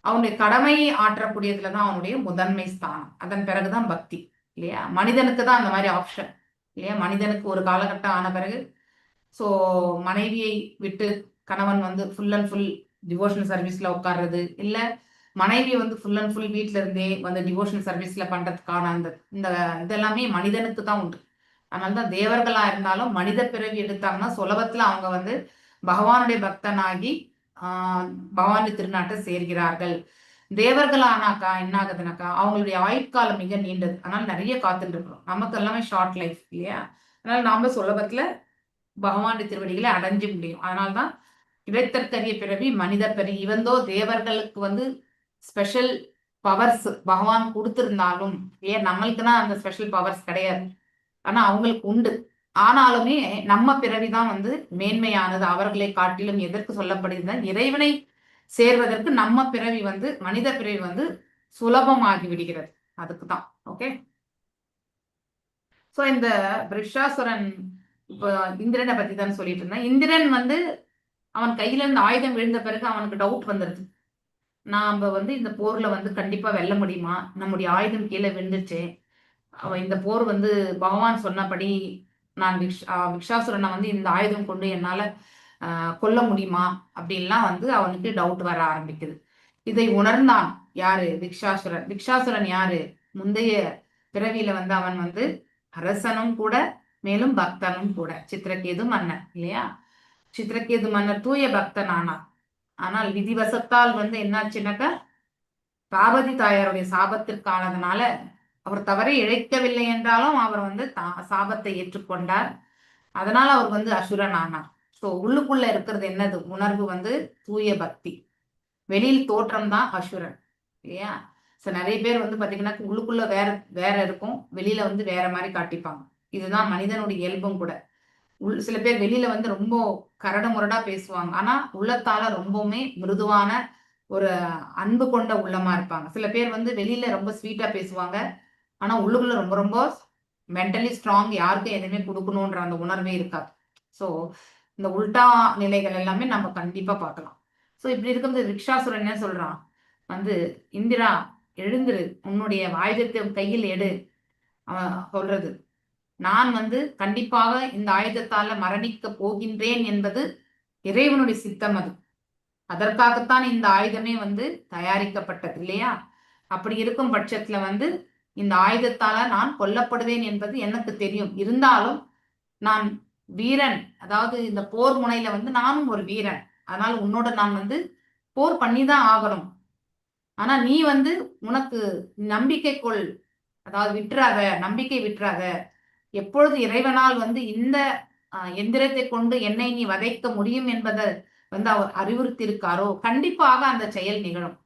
அவனுடைய கடமையை ஆற்றக்கூடியதுலதான் அவனுடைய முதன்மை ஸ்தானம். அதன் பிறகுதான் பக்தி இல்லையா? மனிதனுக்கு தான் அந்த மாதிரி ஆப்ஷன் இல்லையா? மனிதனுக்கு ஒரு காலகட்டம் ஆன பிறகு ஸோ மனைவியை விட்டு கணவன் வந்து ஃபுல் அண்ட் ஃபுல் டிவோஷனல் சர்வீஸ்ல உட்கார்றது, இல்ல மனைவி வந்து ஃபுல் அண்ட் ஃபுல் வீட்ல இருந்தே வந்து டிவோஷனல் சர்வீஸ்ல பண்றதுக்கான அந்த இந்த இதெல்லாமே மனிதனுக்கு தான் உண்டு. அதனால தான் தேவர்களா இருந்தாலும் மனித பிறவி எடுத்தாங்கன்னா சுலபத்துல அவங்க வந்து பகவானுடைய பக்தனாகி பகவானுடைய திருநாட்டை சேர்கிறார்கள். தேவர்களானாக்கா என்ன ஆகுதுனாக்கா, அவங்களுடைய ஆயுட்காலம் மிக நீண்டது. அதனால நிறைய காத்துட்டு இருக்கிறோம். நமக்கு எல்லாமே ஷார்ட் லைஃப் இல்லையா? அதனால நாம சுலபத்துல பகவானுடைய திருவடிகளை அடைஞ்சு முடியும். அதனால்தான் கிடைத்தற்கரிய பிறவி மனித பிறவி. இவந்தோ தேவர்களுக்கு வந்து ஸ்பெஷல் பவர்ஸ் பகவான் கொடுத்திருந்தாலும், ஏன் நம்மளுக்குன்னா அந்த ஸ்பெஷல் பவர்ஸ் கிடையாது, ஆனா அவங்களுக்கு உண்டு. ஆனாலுமே நம்ம பிறவிதான் வந்து மேன்மையானது அவர்களை காட்டிலும். எதற்கு சொல்லப்படுகிறது? இறைவனை சேர்வதற்கு நம்ம பிறவி வந்து, மனித பிறவி வந்து சுலபமாகி விடுகிறது. அதுக்கு தான். ஓகே, சோ இந்த விருஷாசுரன், இப்போ இந்திரனை பத்தி தான் சொல்லிட்டு இருந்தேன். இந்திரன் வந்து அவன் கையில இருந்து ஆயுதம் விழுந்த பிறகு அவனுக்கு டவுட் வந்துருது. நாம வந்து இந்த போர்ல வந்து கண்டிப்பா வெல்ல முடியுமா? நம்முடைய ஆயுதம் கீழே விழுந்துச்சு. அவன் இந்த போர் வந்து பகவான் சொன்னபடி நான் விக்ஷாசுரனை வந்து இந்த ஆயுதம் கொண்டு என்னால கொல்ல முடியுமா அப்படின்லாம் வந்து அவனுக்கு டவுட் வர ஆரம்பிக்குது. இதை உணர்ந்தான் யாரு? விக்ஷாசுரன். விக்ஷாசுரன் யாரு? முந்தைய பிறவியில வந்து அவன் வந்து அரசனும் கூட, மேலும் பக்தனும் கூட. சித்திரகேது மன்னர் இல்லையா? சித்திரகேது மன்னர் தூய பக்தன் ஆனார். ஆனால் விதிவசத்தால் வந்து என்னாச்சுனாக்கா, பார்வதி தாயாருடைய சாபத்திற்கானதுனால அவர் தவறை இழைக்கவில்லை என்றாலும் அவர் வந்து சாபத்தை ஏற்றுக்கொண்டார். அதனால அவர் வந்து அசுரன் ஆனார். ஸோ உள்ளுக்குள்ள இருக்கிறது என்னது? உணர்வு வந்து தூய பக்தி. வெளியில் தோற்றம் தான் அசுரன் இல்லையா? ஸோ நிறைய பேர் வந்து பாத்தீங்கன்னா உள்ளுக்குள்ள வேற வேற இருக்கும், வெளியில வந்து வேற மாதிரி காட்டிப்பாங்க. இதுதான் மனிதனுடைய இயல்பும் கூட. சில பேர் வெளியில வந்து ரொம்ப கரடு முரடா பேசுவாங்க, ஆனா உள்ளத்தால ரொம்பவுமே மிருதுவான ஒரு அன்பு கொண்ட உள்ளமா இருப்பாங்க. சில பேர் வந்து வெளியில ரொம்ப ஸ்வீட்டா பேசுவாங்க, ஆனா உள்ளுக்குள்ள ரொம்ப ரொம்ப மென்டலி ஸ்ட்ராங், யாருக்கும் எதுவுமே கொடுக்கணுன்ற அந்த உணர்வே இருக்காது. ஸோ இந்த உல்டா நிலைகள் எல்லாமே நம்ம கண்டிப்பா பார்க்கலாம். ஸோ இப்படி இருக்கும்போது விக்ஷாசுரன் என்ன சொல்றான் வந்து, இந்திரா எழுந்துரு, உன்னுடைய ஆயுதத்தை உன் கையில் எடு. அவன் சொல்றது, நான் வந்து கண்டிப்பாக இந்த ஆயுதத்தால மரணிக்க போகின்றேன் என்பது இறைவனுடைய சித்தம். அது அதற்காகத்தான் இந்த ஆயுதமே வந்து தயாரிக்கப்பட்டது இல்லையா? அப்படி இருக்கும் பட்சத்துல வந்து இந்த ஆயுதத்தால நான் கொல்லப்படுவேன் என்பது எனக்கு தெரியும். இருந்தாலும் நான் வீரன், அதாவது இந்த போர் முனையில வந்து நானும் ஒரு வீரன், அதனால உன்னோட நான் வந்து போர் பண்ணிதான் ஆகணும். ஆனா நீ வந்து உனக்கு நம்பிக்கை கொள், அதாவது விட்டுறாத, நம்பிக்கை விட்டுறாத. எப்பொழுது இறைவனால் வந்து இந்த எந்திரத்தை கொண்டு என்னை நீ வதைக்க முடியும் என்பதை வந்து அவர் அறிவுறுத்தி இருக்காரோ, கண்டிப்பாக அந்த செயல் நிகழும்.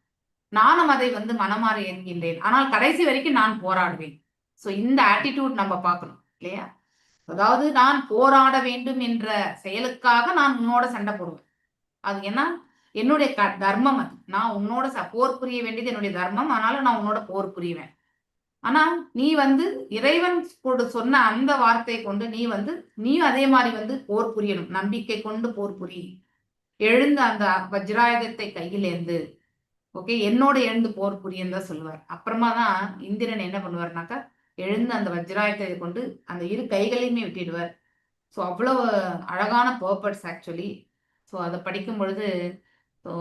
நானும் அதை வந்து மனமாற என்கின்றேன். ஆனால் கடைசி வரைக்கும் நான் போராடுவேன். சோ இந்த ஆட்டிடியூட் நம்ம பார்க்கணும் இல்லையா? அதாவது நான் போராட வேண்டும் என்ற செயலுக்காக நான் உன்னோட சண்டை போடுவேன். அது ஏன்னா என்னுடைய தர்மம் அது. நான் உன்னோட போர் புரிய வேண்டியது என்னுடைய தர்மம். ஆனாலும் நான் உன்னோட போர் புரிவேன். ஆனா நீ வந்து இறைவன் சொன்ன அந்த வார்த்தையை கொண்டு நீ வந்து நீயும் அதே மாதிரி வந்து போர் புரியணும். நம்பிக்கை கொண்டு போர் புரி. எழுந்து அந்த வஜ்ராயுதத்தை கையில் ஏந்து, ஓகே, என்னோட எழுந்து போர் புரியன்னு தான் சொல்லுவார். அப்புறமா தான் இந்திரன் என்ன பண்ணுவார்னாக்கா, எழுந்து அந்த வஜ்ராயுதத்தை கொண்டு அந்த இரு கைகளையுமே வெட்டிடுவார். ஸோ அவ்வளவு அழகான பர்பர்ட்ஸ் ஆக்சுவலி. ஸோ அதை படிக்கும் பொழுது, ஸோ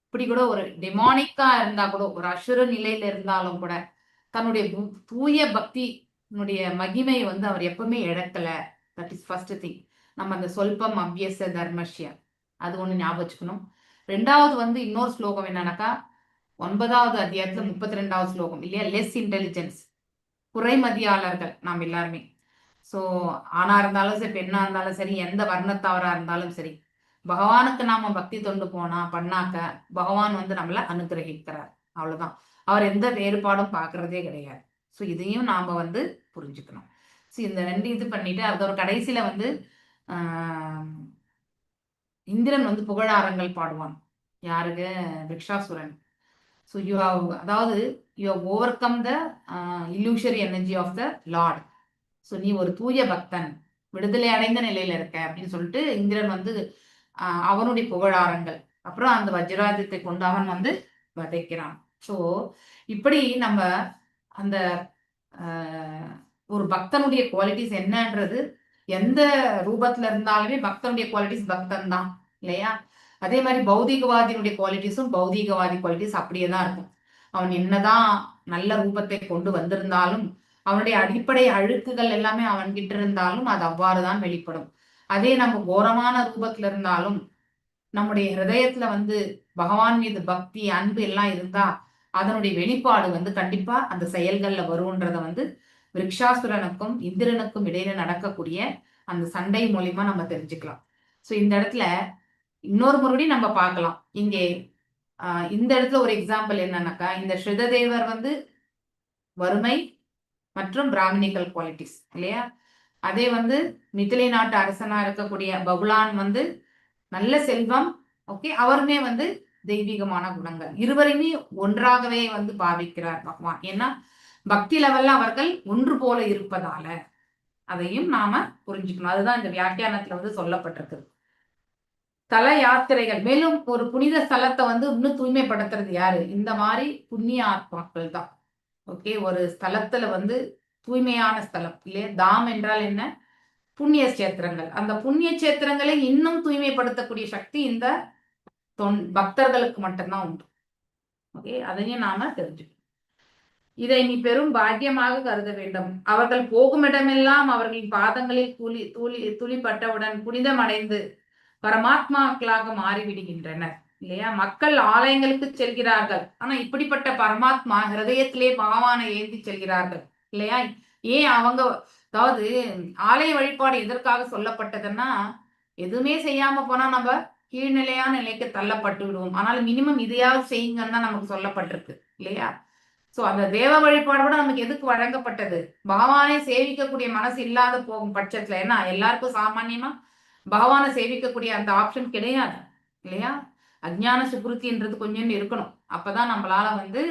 இப்படி கூட ஒரு டெமானிக்கா இருந்தா கூட, ஒரு அசுர நிலையில இருந்தாலும் கூட தன்னுடைய தூய பக்தியினுடைய மகிமையை வந்து அவர் எப்பவுமே இழக்கல. That is first thing. நம்ம அந்த சொல்பம் அபியச தர்மஷ்ய அது ஒண்ணு ஞாபகம் வச்சுக்கணும். ரெண்டாவது வந்து இன்னொரு ஸ்லோகம் என்னன்னாக்கா, 9வது அத்தியாயத்துல 32வது ஸ்லோகம் இல்லையா? லெஸ் இன்டெலிஜென்ஸ், குறைமதியாளர்கள் நாம் எல்லாருமே. ஸோ ஆணா இருந்தாலும் சரி, பெண்ணா இருந்தாலும் சரி, எந்த வர்ணத்தவரா இருந்தாலும் சரி, பகவானுக்கு நாம பக்தி தொண்டு போனா பண்ணாக்க பகவான் வந்து நம்மளை அனுகிரகிக்கிறார். அவ்வளவுதான். அவர் எந்த வேறுபாடும் பார்க்கறதே கிடையாது. ஸோ இதையும் நாம வந்து புரிஞ்சுக்கணும். ஸோ இந்த ரெண்டு இது பண்ணிட்டு அதோட கடைசியில வந்து இந்திரன் வந்து புகழாரங்கள் பாடுவான். யாருக்கு? விருக்ஷாசுரன். ஸோ you have, அதாவது you have overcome the illusory energy of the Lord. So நீ ஒரு தூய பக்தன், விடுதலை அடைந்த நிலையில இருக்க அப்படின்னு சொல்லிட்டு இந்திரன் வந்து அவனுடைய புகழாரங்கள், அப்புறம் அந்த வஜ்ராயுதத்தை கொண்டு அவன் வந்து வதைக்கிறான். ஸோ இப்படி நம்ம அந்த ஒரு பக்தனுடைய குவாலிட்டிஸ் என்னன்றது, எந்த ரூபத்துல இருந்தாலுமே பக்தனுடைய குவாலிட்டிஸ் பக்தன் தான் இல்லையா? அதே மாதிரி பௌதிகவாதியினுடைய குவாலிட்டிஸும் பௌதிகவாதி குவாலிட்டிஸ் அப்படியே தான் இருக்கும். அவன் என்னதான் நல்ல ரூபத்தை கொண்டு வந்திருந்தாலும் அவனுடைய அடிப்படை அழுக்குகள் எல்லாமே அவன் கிட்ட இருந்தாலும் அது அவ்வாறுதான் வெளிப்படும். அதே நம்ம கோரமான ரூபத்துல இருந்தாலும் நம்முடைய ஹிருதயத்துல வந்து பகவான் மீது பக்தி, அன்பு எல்லாம் இருந்தா அதனுடைய வெளிப்பாடு வந்து கண்டிப்பா அந்த செயல்கள்ல வரும்ன்றத வந்து விருக்ஷாசுரனுக்கும் இந்திரனுக்கும் இடையில நடக்கக்கூடிய அந்த சண்டை மூலியமா நம்ம தெரிஞ்சுக்கலாம். ஸோ இந்த இடத்துல இன்னொரு மறுபடியும் நம்ம பார்க்கலாம். இங்கே இந்த இடத்துல ஒரு எக்ஸாம்பிள் என்னன்னாக்கா, இந்த ஸ்ருததேவர் வந்து வறுமை மற்றும் பிராமணிக்கல் குவாலிட்டிஸ் இல்லையா? அதே வந்து மிதிலை நாட்டு அரசனா இருக்கக்கூடிய பகுலான் வந்து நல்ல செல்வம், ஓகே, அவருமே வந்து தெய்வீகமான குணங்கள். இருவரையுமே ஒன்றாகவே வந்து பாவிக்கிறார் பகவான். ஏன்னா பக்தி லெவல்ல அவர்கள் ஒன்று போல இருப்பதால அதையும் நாம புரிஞ்சுக்கணும். அதுதான் இந்த வியாக்கியானத்துல வந்து சொல்லப்பட்டிருக்கு. தல யாத்திரைகள், மேலும் ஒரு புனித ஸ்தலத்தை வந்து இன்னும் தூய்மைப்படுத்துறது யாரு? இந்த மாதிரி புண்ணிய ஆத்மாக்கள் தான். ஓகே, ஒரு ஸ்தலத்துல வந்து தூய்மையான ஸ்தலம் இல்லையா? தாம் என்றால் என்ன? புண்ணிய சேத்திரங்கள். அந்த புண்ணிய சேத்திரங்களை இன்னும் தூய்மைப்படுத்தக்கூடிய சக்தி இந்த பக்தர்களுக்கு மட்டும்தான் உண்டு. ஓகே, அதையும் நாம தெரிஞ்சுக்கணும். இதை நீ பெரும் பாக்கியமாக கருத வேண்டும். அவர்கள் போகும் இடமெல்லாம் அவர்களின் பாதங்களில் துளி துளி துளிப்பட்டவுடன் புனிதமடைந்து பரமாத்மாக்களாக மாறிவிடுகின்றனர் இல்லையா? மக்கள் ஆலயங்களுக்கு செல்கிறார்கள், ஆனா இப்படிப்பட்ட பரமாத்மா ஹிருதயத்திலே பகவானை ஏந்தி செல்கிறார்கள் இல்லையா? ஏன் அவங்க, அதாவது ஆலய வழிபாடு எதற்காக சொல்லப்பட்டதுன்னா, எதுவுமே செய்யாம போனா நம்ம கீழ்நிலையான நிலைக்கு தள்ளப்பட்டு விடுவோம். ஆனால் மினிமம் இதையாவது செய்யுங்கன்னு தான் நமக்கு சொல்லப்பட்டிருக்கு இல்லையா? சோ அந்த தேவ வழிபாடு கூட நமக்கு எதுக்கு வழங்கப்பட்டது? பகவானை சேவிக்கக்கூடிய மனசு இல்லாத போகும் பட்சத்துல, ஏன்னா எல்லாருக்கும் சாமான்யமா பகவானை சேவிக்கக்கூடிய அந்த ஆப்ஷன் கிடையாது இல்லையா? அஜ்ஞான சுக்ருதின்றது கொஞ்சம் இருக்கணும். அப்பதான் நம்மளால வந்து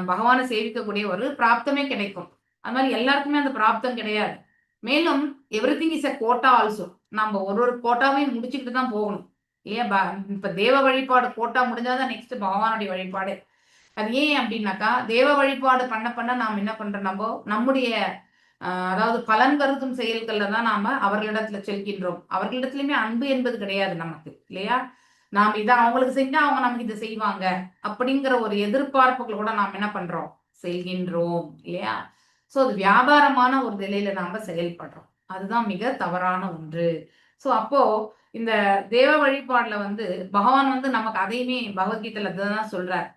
பகவானை சேவிக்கக்கூடிய ஒரு பிராப்தமே கிடைக்கும். அது மாதிரி எல்லாருக்குமே அந்த பிராப்தம் கிடையாது. மேலும் everything is a quota also. நம்ம ஒரு ஒரு கோட்டாவையும் முடிச்சுக்கிட்டு தான் போகணும் இல்லையா? இப்ப தேவ வழிபாடு கோட்டா முடிஞ்சாதான் நெக்ஸ்ட் பகவானுடைய வழிபாடு. அது ஏன் அப்படின்னாக்கா, தேவ வழிபாடு பண்ண பண்ண நாம் என்ன பண்றோம், நம்ம நம்முடைய அதாவது பலன் கருதும் செயல்கள்ல தான் நாம அவர்களிடத்துல செல்கின்றோம். அவர்களிடத்துலயுமே அன்பு என்பது கிடையாது நமக்கு இல்லையா? நாம் இதை அவங்களுக்கு செஞ்சா அவங்க நமக்கு இதை செய்வாங்க அப்படிங்கிற ஒரு எதிர்பார்ப்புகள் கூட நாம் என்ன பண்றோம், செல்கின்றோம் இல்லையா? சோ அது வியாபாரமான ஒரு நிலையில நாம செயல்படுறோம். அதுதான் மிக தவறான ஒன்று. சோ அப்போ இந்த தேவ வழிபாடுல வந்து பகவான் வந்து நமக்கு அதையுமே பகவத்கீதையில தான் சொல்றார்.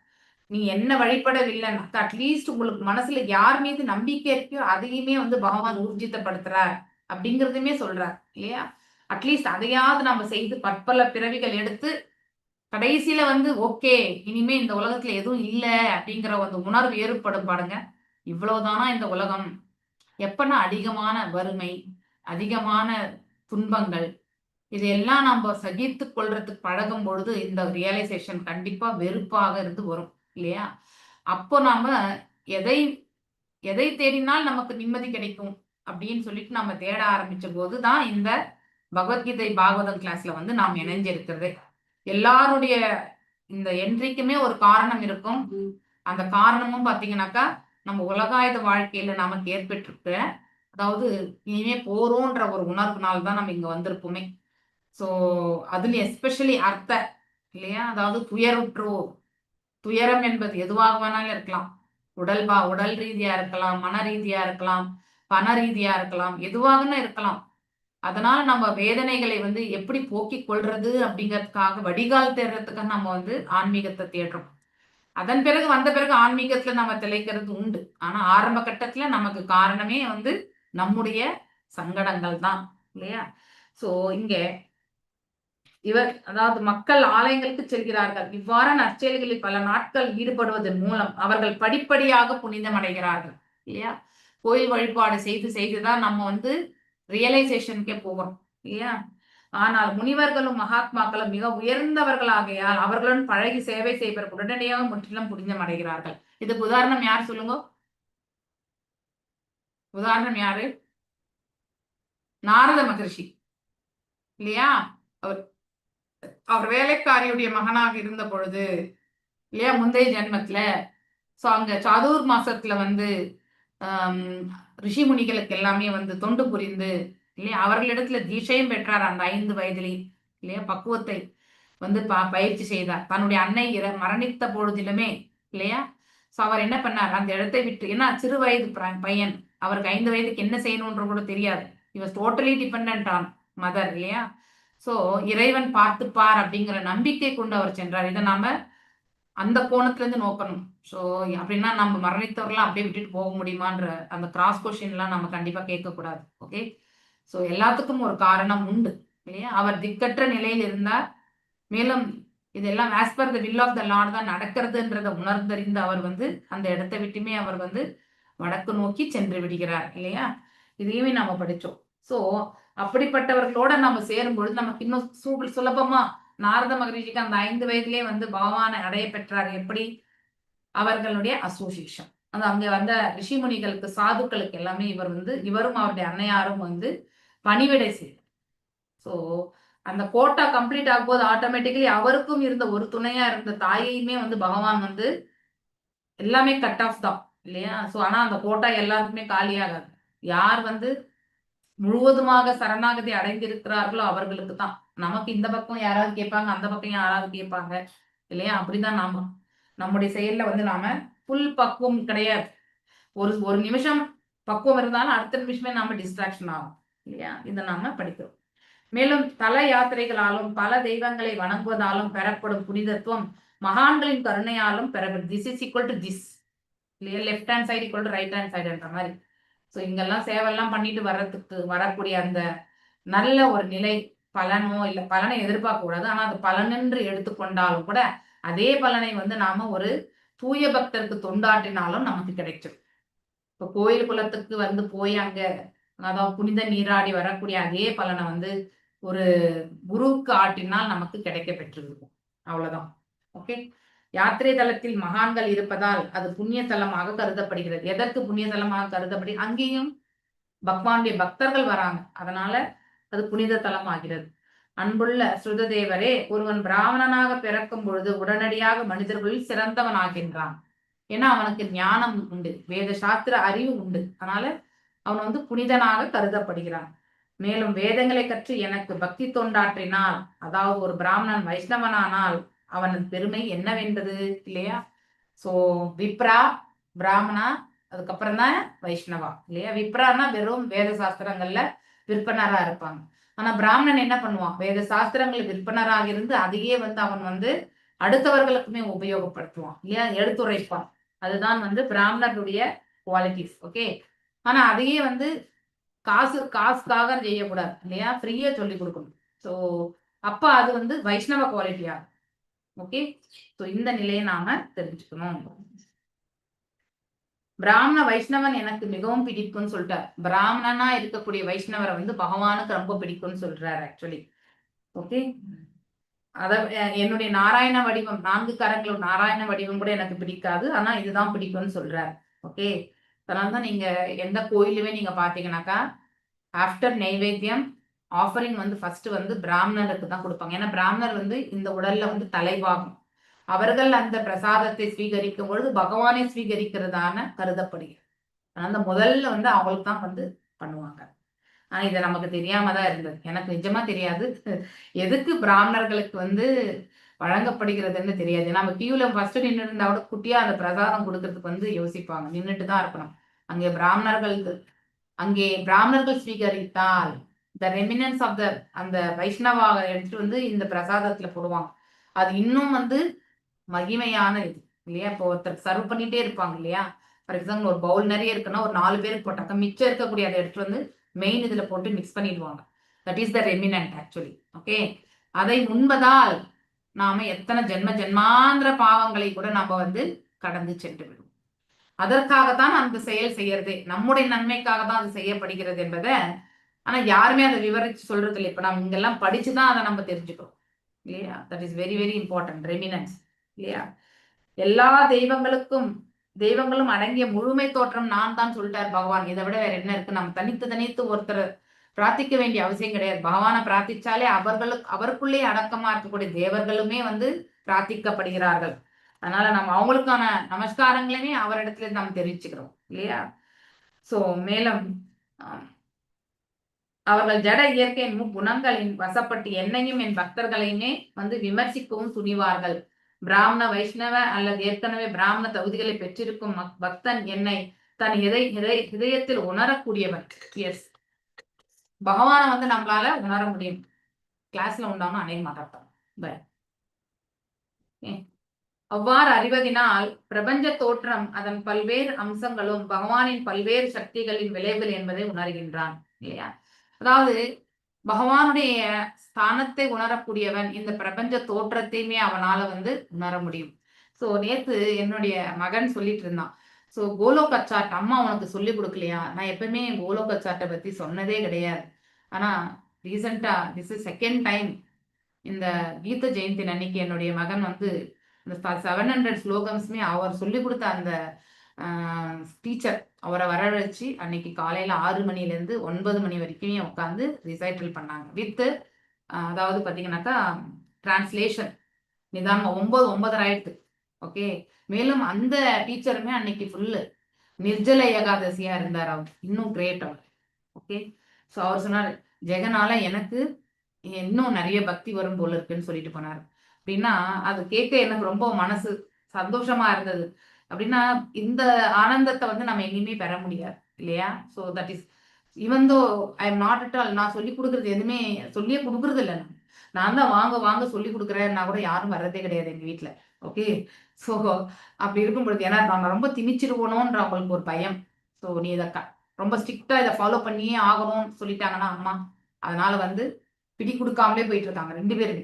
நீ என்ன வழிபடவில்லைன்னா அட்லீஸ்ட் உங்களுக்கு மனசுல யார் மீது நம்பிக்கை இருக்கோ அதையுமே வந்து பகவான் ஊர்ஜிதப்படுத்துறார் அப்படிங்கிறதுமே சொல்றார் இல்லையா? அட்லீஸ்ட் அதையாவது நம்ம செய்து பற்பல பிறவிகள் எடுத்து கடைசியில வந்து ஓகே இனிமே இந்த உலகத்துல எதுவும் இல்லை அப்படிங்கிற அந்த உணர்வு ஏற்படும் பாருங்க. இவ்வளவுதானா இந்த உலகம்? எப்பன்னா அதிகமான வறுமை, அதிகமான துன்பங்கள், இதையெல்லாம் நம்ம சகித்து கொள்றதுக்கு பழகும் பொழுது இந்த ரியலைசேஷன் கண்டிப்பா வெறுப்பாக இருந்து வரும் இல்லையா? அப்போ நாம எதை எதை தேடினால் நமக்கு நிம்மதி கிடைக்கும் அப்படின்னு சொல்லிட்டு நம்ம தேட ஆரம்பிச்ச போதுதான் இந்த பகவத்கீதை பாகவதம் கிளாஸ்ல வந்து நாம் இணைஞ்சிருக்கிறது. எல்லாருடைய இந்த என்ட்ரிக்குமே ஒரு காரணம் இருக்கும். அந்த காரணமும் பாத்தீங்கன்னாக்கா நம்ம உலகாயுத வாழ்க்கையில நமக்கு ஏற்பட்டிருக்கிற, அதாவது இனிமே போறோன்ற ஒரு உணர்வுனால்தான் நம்ம இங்க வந்திருப்போமே. சோ அதுல எஸ்பெஷலி அர்த்த இல்லையா, அதாவது துயருற்றோர். துயரம் என்பது எதுவாக வேணாலும் இருக்கலாம். உடல் ரீதியா இருக்கலாம், மன ரீதியா இருக்கலாம், பண ரீதியா இருக்கலாம், எதுவாகனா இருக்கலாம். அதனால நம்ம வேதனைகளை வந்து எப்படி போக்கிக் கொள்றது அப்படிங்கிறதுக்காக வடிகால் தேடுறதுக்காக நம்ம வந்து ஆன்மீகத்தை தேடுறோம். அதன் பிறகு வந்த பிறகு ஆன்மீகத்துல நம்ம திளைக்கிறது உண்டு. ஆனா ஆரம்ப கட்டத்துல நமக்கு காரணமே வந்து நம்முடைய சங்கடங்கள் தான் இல்லையா? சோ இங்க இவர் அதாவது மக்கள் ஆலயங்களுக்கு செல்கிறார்கள். இவ்வாறான நற்செயல்களில் பல நாட்கள் ஈடுபடுவதன் மூலம் அவர்கள் படிப்படியாக புனிதம் அடைகிறார்கள் இல்லையா? கோயில் வழிபாடு செய்து செய்துதான் நம்ம வந்து ரியலைசேஷனுக்கே போகிறோம் இல்லையா? ஆனால் முனிவர்களும் மகாத்மாக்களும் மிக உயர்ந்தவர்களாகையால் அவர்களுடன் பழகி சேவை செய்பவர்கள் உடனடியாக முற்றிலும் புனிதம் அடைகிறார்கள். இதுக்கு உதாரணம் யார் சொல்லுங்க? உதாரணம் யாரு? நாரத மகர்ஷி இல்லையா? அவர் அவர் வேலைக்காரியுடைய மகனாக இருந்த பொழுது இல்லையா, முந்தைய ஜென்மத்துல. சோ அங்க சாதுர் மாசத்துல வந்து ரிஷி முனிகளுக்கு எல்லாமே வந்து தொண்டு புரிந்து இல்லையா, அவர்களிடத்துல தீட்சையும் பெற்றார் அந்த 5 வயதிலே இல்லையா, பக்குவத்தை. வந்து பயிற்சி செய்தார். தன்னுடைய அன்னை மரணித்த பொழுதிலுமே, இல்லையா? சோ அவர் என்ன பண்ணார்? அந்த இடத்தை விட்டு, ஏன்னா சிறு வயது பையன், அவருக்கு 5 வயதுக்கு என்ன செய்யணும்ன்ற கூட தெரியாது. He was totally dependent on mother, இல்லையா? சோ இறைவன் பார்த்துப்பார் அப்படிங்கிற நம்பிக்கை கொண்டு அவர் சென்றார். இதை நாம அந்த கோணத்துல இருந்து நோக்கணும். சோ அப்படின்னா நம்ம மரணித்தவர்கள்லாம் அப்படியே விட்டுட்டு போக முடியுமான்ற அந்த கிராஸ் கொஸ்டின் எல்லாம் நம்ம கண்டிப்பா கேட்கக்கூடாது. ஓகே, சோ எல்லாத்துக்கும் ஒரு காரணம் உண்டு, இல்லையா? அவர் திக்கற்ற நிலையில் இருந்தார். மேலும் இதெல்லாம் as per the will of the Lord தான் நடக்கிறதுன்றதை உணர்ந்தறிந்து அவர் வந்து அந்த இடத்தை விட்டுமே அவர் வந்து வடக்கு நோக்கி சென்று விடுகிறார், இல்லையா? இதையுமே நாம படிச்சோம். சோ அப்படிப்பட்டவர்களோட நம்ம சேரும் பொழுது நமக்கு இன்னும் சுலபமா நாரத மகரிஷிக்கு அந்த 5 வயதிலே வந்து பகவானை அடைய பெற்றார். எப்படி? அவர்களுடைய அசோசியேஷன், அந்த அங்க வந்த ரிஷிமுனிகளுக்கு, சாதுக்களுக்கு எல்லாமே இவர் வந்து, இவரும் அவருடைய அன்னையாரும் வந்து பணிவிடை செய்தார். சோ அந்த கோட்டா கம்ப்ளீட் ஆகும்போது ஆட்டோமேட்டிக்கலி அவருக்கும் இருந்த ஒரு துணையா இருந்த தாயையுமே வந்து பகவான் வந்து எல்லாமே கட் ஆஃப் தான், இல்லையா? சோ ஆனா அந்த கோட்டா எல்லாருக்குமே காலியாகாது. யார் வந்து முழுவதுமாக சரணாகதி அடைந்திருக்கிறார்களோ அவர்களுக்கு தான். நமக்கு இந்த பக்கம் யாராவது கேட்பாங்க, அந்த பக்கம் யாராவது கேட்பாங்க, இல்லையா? அப்படிதான் நாம நம்முடைய செயல்ல வந்து நாம ஃபுல் பக்குவம் கிடையாது. ஒரு ஒரு நிமிஷம் பக்குவம் இருந்தாலும் அடுத்த நிமிஷமே நாம டிஸ்ட்ராக்ஷன் ஆகும், இல்லையா? இதை நாம படிக்கிறோம். மேலும் தல யாத்திரைகளாலும் பல தெய்வங்களை வணங்குவதாலும் பெறப்படும் புனிதத்துவம் மகான்களின் கருணையாலும் பெறப்படும். This is equal to this, இல்லையா? Left hand side equal to right hand சைடுன்ற மாதிரி. ஸோ இங்கெல்லாம் சேவெல்லாம் பண்ணிட்டு வர்றதுக்கு வரக்கூடிய அந்த நல்ல ஒரு நிலை பலனோ இல்லை, பலனை எதிர்பார்க்க கூடாது. ஆனா அது பலனென்று எடுத்துக்கொண்டாலும் கூட அதே பலனை வந்து நாம ஒரு தூய பக்தருக்கு தொண்டாற்றினாலும் நமக்கு கிடைச்சிடும். இப்போ கோயில் குளத்துக்கு வந்து போய் அங்க அதாவது புனித நீராடி வரக்கூடிய அதே பலனை வந்து ஒரு குருவுக்கு ஆட்டினால் நமக்கு கிடைக்க பெற்றிருக்கும். அவ்வளவுதான். ஓகே, யாத்திரை தலத்தில் மகான்கள் இருப்பதால் அது புண்ணிய தலமாக கருதப்படுகிறது. எதற்கு புண்ணிய தலமாக கருதப்படி? அங்கேயும் பகவானுடைய பக்தர்கள் வராங்க, அதனால அது புனித தலம் ஆகிறது. அன்புள்ள ஸ்ருததேவரே, ஒருவன் பிராமணனாக பிறக்கும் பொழுது உடனடியாக மனிதர்களில் சிறந்தவன் ஆகின்றான். ஏன்னா அவனுக்கு ஞானம் உண்டு, வேத சாஸ்திர அறிவு உண்டு. அதனால அவன் வந்து புனிதனாக கருதப்படுகிறான். மேலும் வேதங்களை கற்று எனக்கு பக்தி தொண்டாற்றினால், அதாவது ஒரு பிராமணன் வைஷ்ணவனானால் அவனது பெருமை என்னவென்பது, இல்லையா? சோ விப்ரா, பிராமணா, அதுக்கப்புறம் தான் வைஷ்ணவா, இல்லையா? விப்ரானா வெறும் வேத சாஸ்திரங்கள்ல விற்பனரா இருப்பாங்க. ஆனா பிராமணன் என்ன பண்ணுவான்? வேத சாஸ்திரங்கள் விற்பனராக இருந்து அதையே வந்து அவன் வந்து அடுத்தவர்களுக்குமே உபயோகப்படுத்துவான், இல்லையா? எடுத்துரைப்பான். அதுதான் வந்து பிராமணருடைய குவாலிட்டிஸ். ஓகே, ஆனா அதையே வந்து காசுக்காக செய்யக்கூடாது, இல்லையா? ஃப்ரீயா சொல்லி கொடுக்கணும். ஸோ அப்ப அது வந்து வைஷ்ணவ குவாலிட்டியா. ஓகே, ஸோ இந்த நிலையை நாம தெரிஞ்சுக்கணும். பிராமண வைஷ்ணவன் எனக்கு மிகவும் பிடிக்கும்னு சொல்லிட்டார். பிராமணனா இருக்கக்கூடிய வைஷ்ணவரை வந்து பகவானுக்கு ரொம்ப பிடிக்கும்னு சொல்றாரு ஆக்சுவலி. ஓகே, அத என்னுடைய நாராயண வடிவம், 4 கரங்களோட நாராயண வடிவம் கூட எனக்கு பிடிக்காது, ஆனா இதுதான் பிடிக்கும்னு சொல்றாரு. ஓகே, அதனாலதான் நீங்க எந்த கோயிலுமே நீங்க பாத்தீங்கன்னாக்கா ஆஃப்டர் நைவேத்தியம் ஆஃபரிங் வந்து ஃபர்ஸ்ட் வந்து பிராமணருக்கு தான் கொடுப்பாங்க. ஏன்னா பிராமணர் வந்து இந்த உடல்ல வந்து தலைவாகும். அவர்கள் அந்த பிரசாதத்தை ஸ்வீகரிக்கும் பொழுது பகவானை ஸ்வீகரிக்கிறதான கருதப்படுகிறது. அந்த முதல்ல வந்து அவங்களுக்கு தான் வந்து பண்ணுவாங்க. ஆனா இது நமக்கு தெரியாம தான் இருந்தது. எனக்கு நிஜமா தெரியாது எதுக்கு பிராமணர்களுக்கு வந்து வழங்கப்படுகிறதுன்னு தெரியாது. நம்ம கியூல ஃபர்ஸ்ட் நின்று இருந்தா கூட குட்டியா அந்த பிரசாதம் கொடுக்கறதுக்கு வந்து யோசிப்பாங்க. நின்றுட்டு தான் இருக்கணும். அங்கே பிராமணர்கள் ஸ்வீகரித்தால் த ரெமினன்ஸ் ஆஃப் the அந்த வைஷ்ணவாக எடுத்துட்டு வந்து இந்த பிரசாதத்துல போடுவாங்க. அது இன்னும் வந்து மகிமையான இது, இல்லையா? இப்போ ஒருத்தர் சர்வ் பண்ணிட்டே இருப்பாங்க, இல்லையா? ஃபார் எக்ஸாம்பிள் ஒரு பவுல் நிறைய இருக்குன்னா ஒரு 4 பேருக்கு போட்டாக்க மிச்சம் இருக்கக்கூடிய அதை எடுத்துட்டு வந்து மெயின் இதுல போட்டு மிக்ஸ் பண்ணிடுவாங்க. That is the remnant actually. Okay, அதை உண்பதால் நாம எத்தனை ஜென்ம ஜென்மாந்திர பாவங்களை கூட நாம வந்து கடந்து சென்று விடுவோம். அதற்காகத்தான் அந்த செயல் செய்யறதே, நம்முடைய நன்மைக்காக தான் அது செய்யப்படுகிறது என்பதை ஆனா யாருமே அதை விவரிச்சு சொல்றது இல்லை. இப்ப நம்ம இங்கெல்லாம் படிச்சுதான் அதை நம்ம தெரிஞ்சுக்கிறோம், இல்லையா? That is very very important remnants, இல்லையா? எல்லா தெய்வங்களும் அடங்கிய முழுமை தோற்றம் நான் தான் சொல்லிட்டார் பகவான். இதை விட வேற என்ன இருக்கு? நம்ம தனித்து தனித்து ஒருத்தர் பிரார்த்திக்க வேண்டிய அவசியம் கிடையாது. பகவானை பிரார்த்திச்சாலே அவர்களுக்கு அவருக்குள்ளே அடக்கமா இருக்கக்கூடிய தேவர்களுமே வந்து பிரார்த்திக்கப்படுகிறார்கள். அதனால நம்ம அவங்களுக்கான நமஸ்காரங்களையுமே அவரிடத்துல நாம் தெரிவிச்சுக்கிறோம், இல்லையா? சோ மேலும் அவர்கள் ஜட இயற்கையின் முக்குணங்களின் வசப்பட்டு என்னையும் என் பக்தர்களையுமே வந்து விமர்சிக்கவும் துணிவார்கள். பிராமண வைஷ்ணவ அல்லது ஏற்கனவே பிராமண தகுதிகளை பெற்றிருக்கும் பக்தன் என்னை தன் இதயத்தில் உணரக்கூடியவன். எஸ், பகவானை வந்து நம்மளால உணர முடியும். கிளாஸ்ல உண்டான அநேக மாட்டான். அவ்வாறு அறிவதினால் பிரபஞ்ச தோற்றம் அதன் பல்வேறு அம்சங்களும் பகவானின் பல்வேறு சக்திகளின் விளைவுகள் என்பதை உணர்கின்றான், இல்லையா? அதாவது பகவானுடைய ஸ்தானத்தை உணரக்கூடியவன் இந்த பிரபஞ்ச தோற்றத்தையுமே அவனால வந்து உணர முடியும். சோ நேத்து என்னுடைய மகன் சொல்லிட்டு இருந்தான். சோ கோலோக சாட் அம்மா உனக்கு சொல்லி கொடுக்கலையா? நான் எப்பவுமே கோலோக சாட்டை பத்தி சொன்னதே கிடையாது. ஆனா ரீசெண்டா this is second time இந்த கீத ஜெயந்தி அன்னைக்கு என்னுடைய மகன் வந்து இந்த 700 ஸ்லோகம்ஸுமே அவர் சொல்லி கொடுத்த அந்த டீச்சர் அவரை வரவழைச்சு அன்னைக்கு காலையில 6 மணிலேருந்து 9 மணி வரைக்கும் உட்காந்து ரிசைட்டல் பண்ணாங்க. வித்து அதாவது பார்த்தீங்கன்னாக்கா டிரான்ஸ்லேஷன் நிதானமா 9, 9:30 ஆயிடுது. ஓகே, மேலும் அந்த டீச்சருமே அன்னைக்கு ஃபுல்லு நிர்ஜல ஏகாதசியா இருந்தார் அவர். இன்னும் கிரேட் அவர். ஓகே, ஸோ அவர் சொன்னார், ஜெகனால எனக்கு இன்னும் நிறைய பக்தி வரும் போல இருக்குன்னு சொல்லிட்டு போனார். அப்படின்னா அது கேட்க எனக்கு ரொம்ப மனசு சந்தோஷமா இருந்தது. அப்படின்னா இந்த ஆனந்தத்தை வந்து நம்ம எங்கேயுமே பெற முடியாது, இல்லையா? So that is even though I am not at all, நான் சொல்லி கொடுக்குறது எதுவுமே சொல்லியே கொடுக்குறது இல்லை. நான் தான் வாங்க வாங்க சொல்லி கொடுக்குறேன்னா கூட யாரும் வர்றதே கிடையாது எங்க வீட்டில். ஓகே, ஸோ அப்படி இருக்கும் பொழுது ஏன்னா நாங்கள் ரொம்ப திணிச்சிருவோனோன்ற அவங்களுக்கு ஒரு பயம். ஸோ நீ இதை ரொம்ப ஸ்ட்ரிக்டா இதை ஃபாலோ பண்ணியே ஆகணும்னு சொல்லிட்டாங்கன்னா அம்மா, அதனால வந்து பிடி கொடுக்காமலே போயிட்டு இருக்காங்க ரெண்டு பேருமே.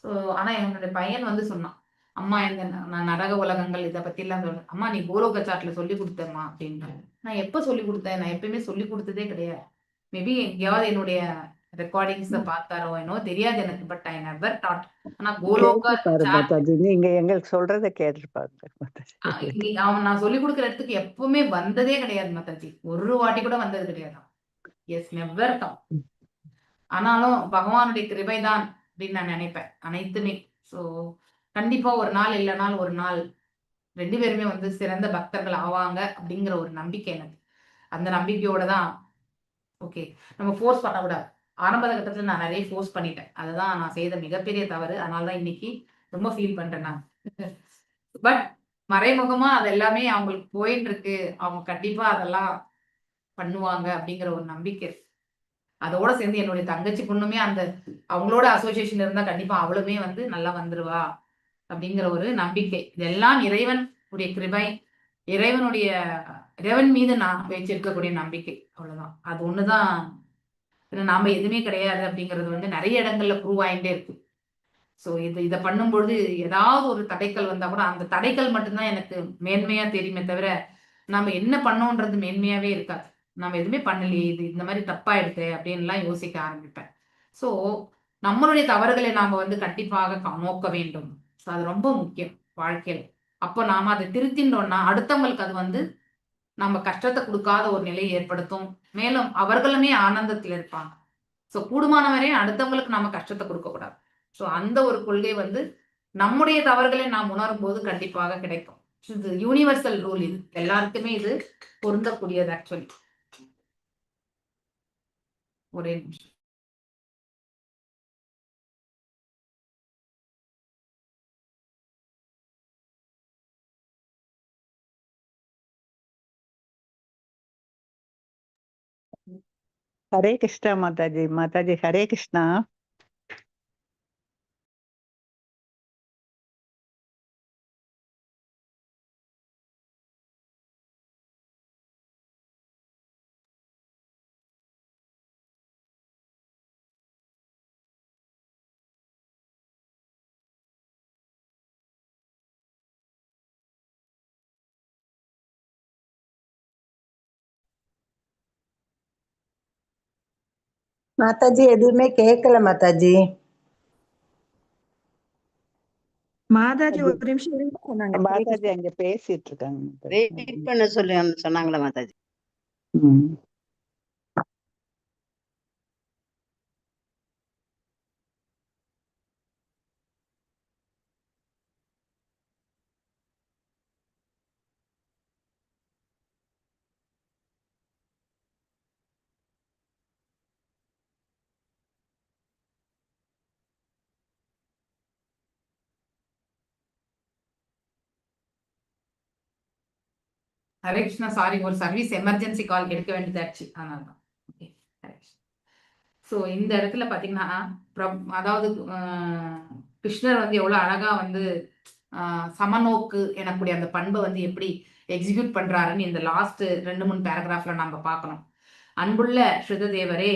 ஸோ ஆனா என்னுடைய பையன் வந்து சொன்னான், அம்மா இந்த நான் நரக உலகங்கள் இதை பத்தி எல்லாம் சொல்றேன் அம்மா, நீ கோலோக சாட்ல சொல்லி கொடுத்தம்மா அப்படின்னு. நான் எப்ப சொல்லி கொடுத்தேன்? நான் எப்பயுமே சொல்லி கொடுத்ததே கிடையாது. மேபி எங்கேயாவது என்னுடைய ரெக்கார்டிங்ஸ பார்த்தாரோ என்னோ தெரியாது எனக்கு, பட் I never dot. ஆனா கோலோக கேட்டிருப்பாரு மாதாஜி, நீங்க எங்களுக்கு சொல்றதை கேட்டிருப்பாங்க மாதாஜி. அவன் நான் சொல்லி கொடுக்குற இடத்துக்கு எப்பவுமே வந்ததே கிடையாது மாதாஜி, ஒரு வாட்டி கூட வந்தது கிடையாது. Yes, never come. ஆனாலும் பகவானுடைய கிருபைதான் அப்படின்னு நான் நினைப்பேன் அனைத்துமே. ஸோ கண்டிப்பா ஒரு நாள் இல்லைனாலும் ஒரு நாள் ரெண்டு பேருமே வந்து சிறந்த பக்தர்கள் ஆவாங்க அப்படிங்கிற ஒரு நம்பிக்கை எனக்கு. அந்த நம்பிக்கையோட தான் ஓகே, நம்ம ஃபோர்ஸ் பண்ணக்கூடாது. ஆரம்ப கட்டத்துல நான் நிறைய ஃபோர்ஸ் பண்ணிட்டேன், அதுதான் நான் செய்த மிகப்பெரிய தவறு. அதனாலதான் இன்னைக்கு ரொம்ப ஃபீல் பண்றேன் நான். பட் மறைமுகமா அது எல்லாமே அவங்களுக்கு போயிட்டு இருக்கு, அவங்க கண்டிப்பா அதெல்லாம் பண்ணுவாங்க அப்படிங்கிற ஒரு நம்பிக்கை இருக்கு. அதோட சேர்ந்து என்னுடைய தங்கச்சி பொண்ணுமே அந்த அவங்களோட அசோசியேஷன் இருந்தா கண்டிப்பா அவளுமே வந்து நல்லா வந்துருவா அப்படிங்கிற ஒரு நம்பிக்கை. இதெல்லாம் இறைவனுடைய கிருபை, இறைவன் மீது நான் வச்சிருக்கக்கூடிய நம்பிக்கை, அவ்வளவுதான். அது ஒண்ணுதான். நாம எதுவுமே கிடையாது அப்படிங்கிறது வந்து நிறைய இடங்கள்ல ப்ரூவ் ஆயிட்டே இருக்கு. ஸோ இதை பண்ணும்பொழுது ஏதாவது ஒரு தடைக்கல் வந்தா கூட அந்த தடைக்கல் மட்டும்தான் எனக்கு மேன்மையா தெரியுமே தவிர நாம என்ன பண்ணோன்றது மேன்மையாவே இருக்காது. நம்ம எதுவுமே பண்ணலையே, இது இந்த மாதிரி தப்பாயிடுது அப்படின்லாம் யோசிக்க ஆரம்பிப்பேன். ஸோ நம்மளுடைய தவறுகளை நாம வந்து கண்டிப்பாக நோக்க வேண்டும். ஸோ அது ரொம்ப முக்கியம் வாழ்க்கையில். அப்போ நாம அதை திருத்தின்றோம்னா அடுத்தவங்களுக்கு அது வந்து நம்ம கஷ்டத்தை கொடுக்காத ஒரு நிலையை ஏற்படுத்தும். மேலும் அவர்களுமே ஆனந்தத்தில் இருப்பாங்க. ஸோ கூடுமான வரையும் அடுத்தவங்களுக்கு நாம கஷ்டத்தை கொடுக்கக்கூடாது. ஸோ அந்த ஒரு கொள்கை வந்து நம்முடைய தவறுகளை நாம் உணரும் போது கண்டிப்பாக கிடைக்கும். இது யூனிவர்சல் ரூல், இது எல்லாருக்குமே இது பொருந்தக்கூடியது ஆக்சுவலி. ஒரே நிமிஷம். ஹரே கிருஷ்ணா மாதாஜி. மாதாஜி ஹரே கிருஷ்ணா. மாதாஜி எதுவுமே கேட்கல மாதாஜி. மாதாஜி ஒரு நிமிஷம் இருங்க சொன்னாங்க. மாதாஜி அங்க பேசிட்டு இருக்காங்க மாதாஜி. வெயிட் பண்ண சொல்லி சொன்னாங்களா மாதாஜி? ம். ஹரே கிருஷ்ணா. சாரி, ஒரு சர்வீஸ் எமர்ஜென்சி கால் எடுக்க வேண்டியதாச்சு, அதனால தான். ஓகே, ஹரே கிருஷ்ணா. ஸோ இந்த இடத்துல பார்த்தீங்கன்னா, அதாவது கிருஷ்ணர் வந்து எவ்வளோ அழகா வந்து சமநோக்கு எனக்கூடிய அந்த பண்பை வந்து எப்படி எக்ஸிக்யூட் பண்றாருன்னு இந்த லாஸ்ட் ரெண்டு மூணு பேராகிராஃப்ல நாம பார்க்கணும். அன்புள்ள ஸ்ருததேவரே,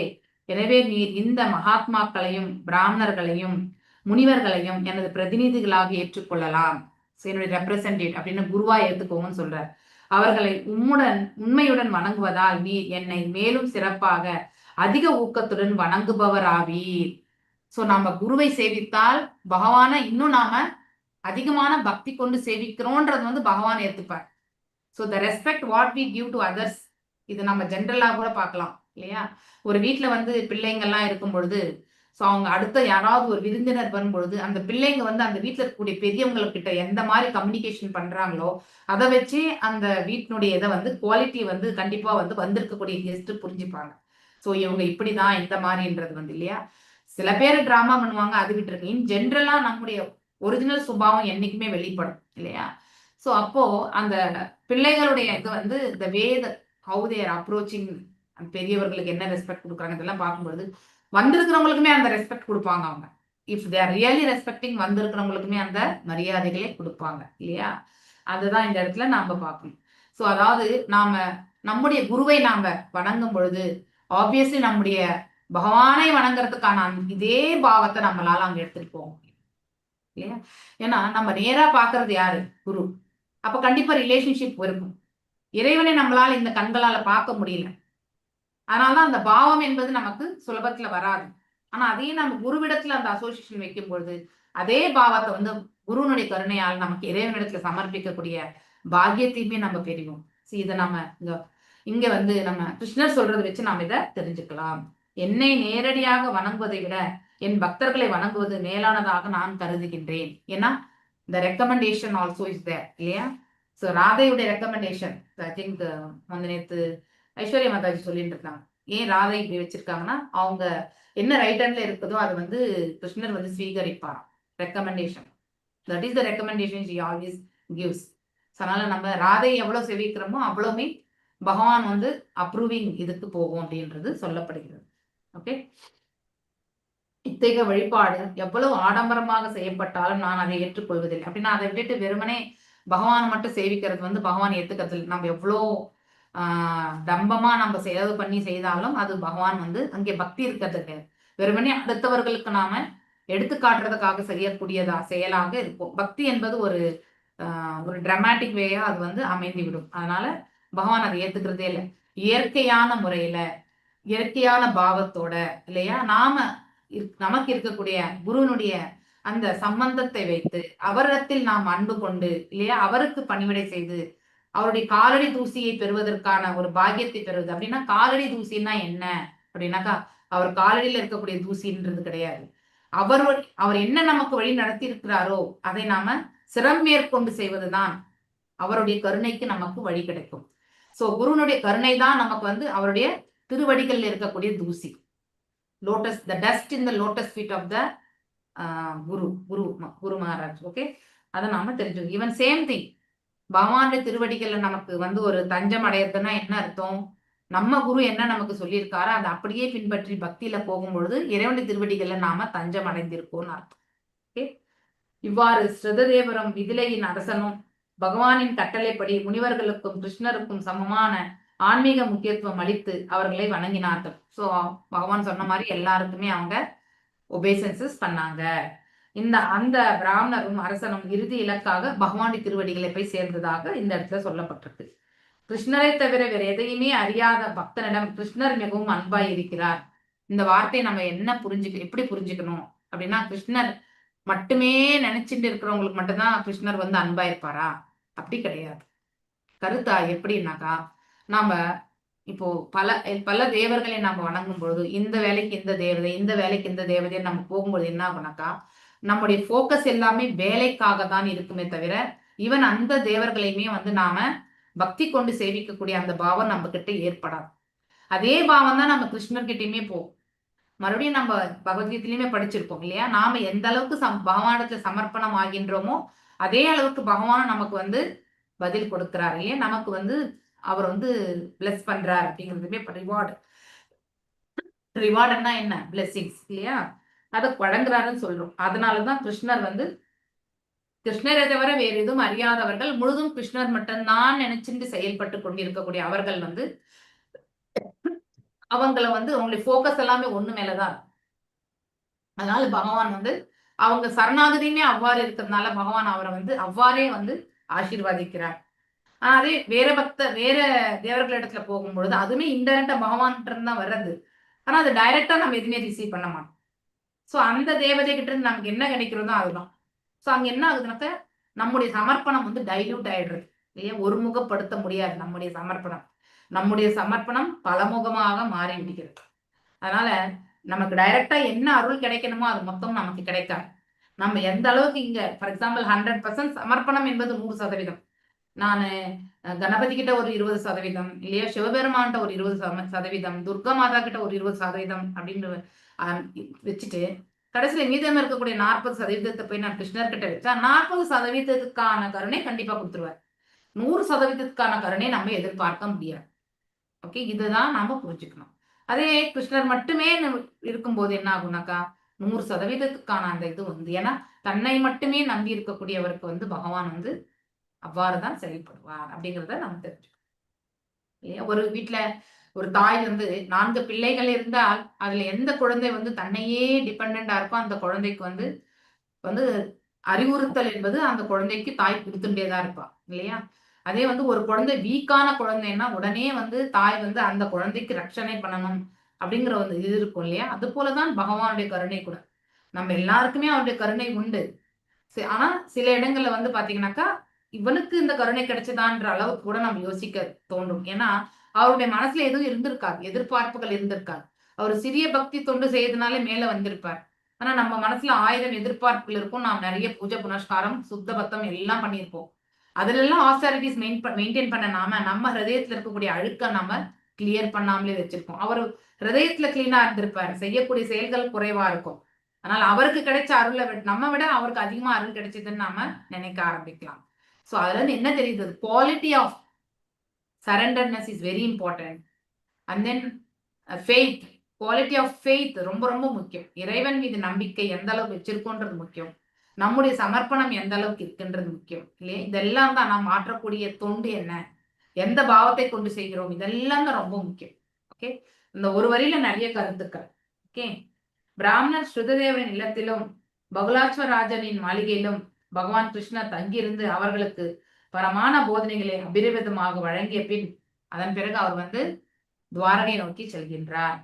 எனவே நீர் இந்த மகாத்மாக்களையும் பிராமணர்களையும் முனிவர்களையும் எனது பிரதிநிதிகளாக ஏற்றுக்கொள்ளலாம். So, என்னுடைய ரெப்ரசன்டேட் அப்படின்னு குருவா ஏத்துக்கோங்கன்னு சொல்றார். அவர்களை உம்முடன் உண்மையுடன் வணங்குவதால் நீர் என்னை மேலும் சிறப்பாக அதிக ஊக்கத்துடன் வணங்குபவராவீர். சோ நாம குருவை சேவித்தால் பகவானை இன்னும் நாம அதிகமான பக்தி கொண்டு சேவிக்கிறோன்றது வந்து பகவான் ஏத்துப்பார். So the respect what we give to others, இது நம்ம ஜென்ரலாக கூட பார்க்கலாம் இல்லையா? ஒரு வீட்டில் வந்து பிள்ளைங்கள்லாம் இருக்கும் பொழுது, ஸோ அவங்க அடுத்த யாராவது ஒரு விருந்தினர் வரும்பொழுது அந்த பிள்ளைங்க வந்து அந்த வீட்டில் இருக்கக்கூடிய பெரியவங்கக்கிட்ட எந்த மாதிரி கம்யூனிகேஷன் பண்றாங்களோ அதை வச்சு அந்த வீட்டினுடைய இதை வந்து குவாலிட்டி வந்து கண்டிப்பா வந்து வந்திருக்கக்கூடிய கெஸ்ட் புரிஞ்சுப்பாங்க. ஸோ இவங்க இப்படிதான் இந்த மாதிரின்றது வந்து இல்லையா? சில பேர் டிராமா பண்ணுவாங்க, அது விட்டுருக்கு. இன் ஜென்ரலா நம்முடைய ஒரிஜினல் சுபாவம் என்னைக்குமே வெளிப்படும் இல்லையா? ஸோ அப்போ அந்த பிள்ளைகளுடைய இது வந்து the way how they are approaching, பெரியவர்களுக்கு என்ன ரெஸ்பெக்ட் கொடுக்குறாங்க, இதெல்லாம் பார்க்கும்பொழுது வந்திருக்கிறவங்களுக்குமே அந்த ரெஸ்பெக்ட் கொடுப்பாங்க அவங்க. If they are really respecting, வந்திருக்கிறவங்களுக்குமே அந்த மரியாதைகளை கொடுப்பாங்க இல்லையா? அதுதான் இந்த இடத்துல நாம பார்க்கணும். ஸோ அதாவது நாம நம்முடைய குருவை நாம வணங்கும் பொழுது ஆப்வியஸ்லி நம்முடைய பகவானை வணங்குறதுக்கான இதே பாவத்தை நம்மளால அங்க எடுத்துட்டு போக முடியும் இல்லையா? ஏன்னா நம்ம நேரா பாக்குறது யாரு? குரு. அப்ப கண்டிப்பா ரிலேஷன்ஷிப் இருக்கும். இறைவனை நம்மளால இந்த கண்களால பார்க்க முடியல. அதனாலதான் அந்த பாவம் என்பது நமக்கு சுலபத்துல வராது. ஆனா அதே நம்ம குருவிடத்துல அந்த அசோசியேஷன் வைக்கும் பொழுது அதே பாவத்தை வந்து குருவனுடைய கருணையால் நமக்கு இறைவனிடத்துல சமர்ப்பிக்கக்கூடிய பாக்கியத்தையுமே நம்ம பெறுவோம். இதை நம்ம இங்க இங்க வந்து நம்ம கிருஷ்ணர் சொல்றதை வச்சு நாம் இதை தெரிஞ்சுக்கலாம். என்னை நேரடியாக வணங்குவதை விட என் பக்தர்களை வணங்குவது மேலானதாக நான் கருதுகின்றேன். ஏன்னா இந்த ரெக்கமெண்டேஷன் ஆல்சோ is there இல்லையா? ஸோ ராதையுடைய ரெக்கமெண்டேஷன், I think வந்து நேற்று ஐஸ்வர்யா மாதாஜி சொல்லிட்டு இருந்தாங்க. ஏன் ராதை இப்படி வச்சிருக்காங்கன்னா, அவங்க என்ன ரைட் ஹேண்ட்ல இருக்குதோ அது வந்து கிருஷ்ணர் வந்து ஸ்வீகரிப்பார். Recommendation, that is the recommendation she always gives. அதனால நம்ம ராதை எவ்வளவு சேவிக்கிறோமோ அவ்வளவுமே பகவான் வந்து அப்ரூவிங் இதுக்கு போகும் அப்படின்றது சொல்லப்படுகிறது. ஓகே, இத்தகைய வழிபாடு எவ்வளவு ஆடம்பரமாக செய்யப்பட்டாலும் நான் அதை ஏற்றுக்கொள்வதில்லை. அப்படின்னா அதை விட்டுட்டு வெறுமனே பகவானை மட்டும் சேவிக்கிறது வந்து பகவான் ஏத்துக்கிறது இல்லை. நம்ம எவ்வளோ டம்பமா நம்ம செலவு பண்ணி செய்தாலும் அது பகவான் வந்து அங்கே பக்தி இருக்கிறது கிடையாது. வெறுமனே அடுத்தவர்களுக்கு நாம எடுத்து காட்டுறதுக்காக செய்யக்கூடியதா செயலாக இருக்கும். பக்தி என்பது ஒரு டிராமாட்டிக் வேயா அது வந்து அமைந்து விடும். அதனால பகவான் அதை ஏத்துக்கிறதே இல்லை. இயற்கையான முறையில இயற்கையான பாவத்தோட இல்லையா, நாம நமக்கு இருக்கக்கூடிய குருவினுடைய அந்த சம்பந்தத்தை வைத்து அவரிடத்தில் நாம் அன்பு கொண்டு இல்லையா, அவருக்கு பணிவிடை செய்து அவருடைய காலடி தூசியை பெறுவதற்கான ஒரு பாக்கியத்தை பெறுவது. அப்படின்னா காலடி தூசின்னா என்ன அப்படின்னாக்கா, அவர் காலடியில இருக்கக்கூடிய தூசின்றது கிடையாது. அவர் அவர் என்ன நமக்கு வழி நடத்தி இருக்கிறாரோ அதை நாம சிரம் மேற்கொண்டு செய்வதுதான் அவருடைய கருணைக்கு நமக்கு வழி கிடைக்கும். சோ குருனுடைய கருணை தான் நமக்கு வந்து அவருடைய திருவடிகள்ல இருக்கக்கூடிய தூசி, lotus, the dust in the lotus feet of the Guru Guru Guru Maharaj. Okay, அதை நாம தெரிஞ்சுக்கணும். ஈவன் சேம் திங், பகவானுடைய திருவடிகள்ல நமக்கு வந்து ஒரு தஞ்சம் அடையிறதுன்னா என்ன அர்த்தம்? நம்ம குரு என்ன நமக்கு சொல்லியிருக்காரோ அதை அப்படியே பின்பற்றி பக்தியில போகும்பொழுது இறைவனுடைய திருவடிகள்ல நாம தஞ்சம் அடைந்திருக்கோம்னு அர்த்தம். ஓகே, இவ்வாறு ஸ்ருததேவரும் மிதிலையின் அரசனும் பகவானின் கட்டளைப்படி முனிவர்களுக்கும் கிருஷ்ணருக்கும் சமமான ஆன்மீக முக்கியத்துவம் அளித்து அவர்களை வணங்கினார்கள். சோ பகவான் சொன்ன மாதிரி எல்லாருக்குமே அவங்க ஒபேசன்சஸ் பண்ணாங்க. இந்த அந்த பிராமணரும் அரசனும் இறுதி இலக்காக பகவானுடைய திருவடிகளை போய் சேர்ந்ததாக இந்த இடத்துல சொல்லப்பட்டிருக்கு. கிருஷ்ணரை தவிர வேற எதையுமே அறியாத பக்தனிடம் கிருஷ்ணர் மிகவும் அன்பாய் இருக்கிறார். இந்த வார்த்தையை நம்ம என்ன புரிஞ்சுக்க எப்படி புரிஞ்சுக்கணும் அப்படின்னா, கிருஷ்ணர் மட்டுமே நினைச்சிட்டு இருக்கிறவங்களுக்கு மட்டும்தான் கிருஷ்ணர் வந்து அன்பா இருப்பாரா? அப்படி கிடையாது. கருத்தா எப்படின்னாக்கா, நாம இப்போ பல பல தேவர்களை நாம வணங்கும் பொழுது இந்த வேலைக்கு இந்த தேவதை, இந்த வேலைக்கு இந்த தேவதை நம்ம போகும்பொழுது என்ன ஆகுனாக்கா, நம்முடைய ஃபோக்கஸ் எல்லாமே வேலைக்காக தான் இருக்குமே தவிர ஈவன் அந்த தேவர்களையுமே வந்து நாம பக்தி கொண்டு சேவிக்கக்கூடிய அந்த பாவம் நம்ம கிட்ட ஏற்படாது. அதே பாவம் தான் நம்ம கிருஷ்ணர்கிட்டயுமே போகும். மறுபடியும் நம்ம பகவத்கீதையிலுமே படிச்சிருப்போம் இல்லையா, நாம எந்த அளவுக்கு பகவானத்துல சமர்ப்பணம் ஆகின்றோமோ அதே அளவுக்கு பகவானும் நமக்கு வந்து பதில் கொடுக்கிறார் இல்லையா? நமக்கு வந்து அவர் வந்து பிளஸ் பண்றார் அப்படிங்கிறதுமே ரிவார்டு. ரிவார்டுன்னா என்ன? பிளெஸிங்ஸ் இல்லையா? அதை வழங்குறாருன்னு சொல்றோம். அதனாலதான் கிருஷ்ணர் வந்து கிருஷ்ணரை தவிர வேறு எதுவும் அறியாதவர்கள், முழுதும் கிருஷ்ணர் மட்டும்தான் நினைச்சுட்டு செயல்பட்டு கொண்டிருக்கக்கூடிய அவர்கள் வந்து அவங்கள வந்து அவங்களுடைய ஃபோக்கஸ் எல்லாமே ஒண்ணு மேலதான் இருக்கும். அதனால பகவான் வந்து அவங்க சரணாகதியுமே அவ்வாறு இருக்கிறதுனால பகவான் அவரை வந்து அவ்வாறே வந்து ஆசீர்வாதிக்கிறார். ஆனா அதே வேற பக்த வேற தேவர்களிடத்துல போகும்பொழுது அதுவுமே இன்டைரக்டா பகவான் தான் வர்றது. ஆனா அது டைரக்டா நம்ம எதுவுமே ரிசீவ் பண்ண மாட்டோம். சோ அந்த தேவதை கிட்ட இருந்து நமக்கு என்ன கிடைக்கிறதோ அதுதான். சோ அங்க என்ன ஆகுதுனாக்க நம்முடைய சமர்ப்பணம் வந்து டைல்யூட் ஆயிடுறது இல்லையா? ஒருமுகப்படுத்த முடியாது நம்முடைய சமர்ப்பணம். நம்முடைய சமர்ப்பணம் பலமுகமாக மாறி விடுகிறது. அதனால நமக்கு டைரக்டா என்ன அருள் கிடைக்கணுமோ அது மொத்தம் நமக்கு கிடைக்காது. நம்ம எந்த அளவுக்கு இங்க ஃபார் எக்ஸாம்பிள் 100% சமர்ப்பணம் என்பது 100%. நான் கணபதி கிட்ட ஒரு 20% இல்லையா, சிவபெருமான்கிட்ட ஒரு 20%, துர்கா மாதா கிட்ட ஒரு 20% அப்படின்னு வச்சுட்டு கடைசியில மீதம் இருக்கக்கூடிய 40% போய் நான் கிருஷ்ணர் கிட்ட வச்சா 40%க்கான கருணை கண்டிப்பா கொடுத்துருவார். 100%க்கான கருணை நம்ம எதிர்பார்க்க முடியாது. ஓகே, இதுதான் நாம புரிஞ்சுக்கணும். அதே கிருஷ்ணர் மட்டுமே இருக்கும்போது என்ன ஆகும்னாக்கா 100%க்கான அந்த இது வந்து, ஏன்னா தன்னை மட்டுமே நம்பி இருக்கக்கூடியவருக்கு வந்து பகவான் வந்து அவ்வாறுதான் செயல்படுவார் அப்படிங்கிறத நம்ம தெரிஞ்சுக்கணும் இல்லையா? ஒரு வீட்டுல ஒரு தாய் வந்து 4 பிள்ளைகள் இருந்தால் அதுல எந்த குழந்தை வந்து தன்னையே டிபெண்டா இருக்கோ அந்த குழந்தைக்கு வந்து வந்து அறிவுறுத்தல் என்பது அந்த குழந்தைக்கு தாய் கொடுத்துட்டேதான் இருப்பா இல்லையா? அதே வந்து ஒரு குழந்தை வீக்கான குழந்தைன்னா உடனே வந்து தாய் வந்து அந்த குழந்தைக்கு ரட்சணை பண்ணணும் அப்படிங்கிற ஒரு இது இருக்கும் இல்லையா? அது போலதான் பகவானுடைய கருணை கூட. நம்ம எல்லாருக்குமே அவருடைய கருணை உண்டு. ஆனா சில இடங்கள்ல வந்து பாத்தீங்கன்னாக்கா இவனுக்கு இந்த கருணை கிடைச்சதான்ற அளவுக்கு கூட நம்ம யோசிக்க தோன்றும். ஏன்னா அவருடைய மனசுல எதுவும் இருந்திருக்காது, எதிர்பார்ப்புகள் இருந்திருக்காது. அவர் சிறிய பக்தி தொண்டு செய்யறதுனாலே மேல வந்திருப்பார். ஆனா நம்ம மனசுல 1000 எதிர்பார்ப்புகள் இருக்கும். நாம் நிறைய பூஜை புனஸ்காரம் சுத்த பத்தம் எல்லாம் பண்ணியிருப்போம். அதுல எல்லாம் ஆஸ்டாரிட்டிஸ் மெயின்டைன் பண்ண நாம நம்ம ஹிருதயத்துல இருக்கக்கூடிய அழுக்க நாம கிளியர் பண்ணாமலே வச்சிருக்கோம். அவர் ஹிருதயத்துல கிளீனா இருந்திருப்பார், செய்யக்கூடிய செயல்கள் குறைவா இருக்கும். ஆனால் அவருக்கு கிடைச்ச அருளை நம்ம விட அவருக்கு அதிகமா அருள் கிடைச்சதுன்னு நாம நினைக்க ஆரம்பிக்கலாம். சோ அதுல இருந்து என்ன தெரியுது? Quality of surrenderness is very important. And then faith, quality of faith ரொம்ப ரொம்ப முக்கியம். இறைவன் மீது நம்பிக்கை எந்த அளவுக்கு வச்சிருக்கோன்றது முக்கியம். நம்முடைய சமர்ப்பணம் எந்த அளவுக்கு இருக்குன்றது முக்கியம் இல்லையா? இதெல்லாம் தான் நாம் மாற்றக்கூடிய தொண்டு என்ன, எந்த பாவத்தை கொண்டு செய்கிறோம், இதெல்லாம் தான் ரொம்ப முக்கியம். ஓகே, இந்த ஒரு வரியில நிறைய கருத்துக்கள். ஓகே, பிராமணர் ஸ்ருததேவரின் இல்லத்திலும் பகுலாஸ்வராஜனின் மாளிகையிலும் பகவான் கிருஷ்ணர் தங்கியிருந்து அவர்களுக்கு பரமான போதனைகளை அபிரவிதமாக வழங்கிய பின் அதன் பிறகு அவர் வந்து துவாரகை நோக்கி செல்கின்றார்.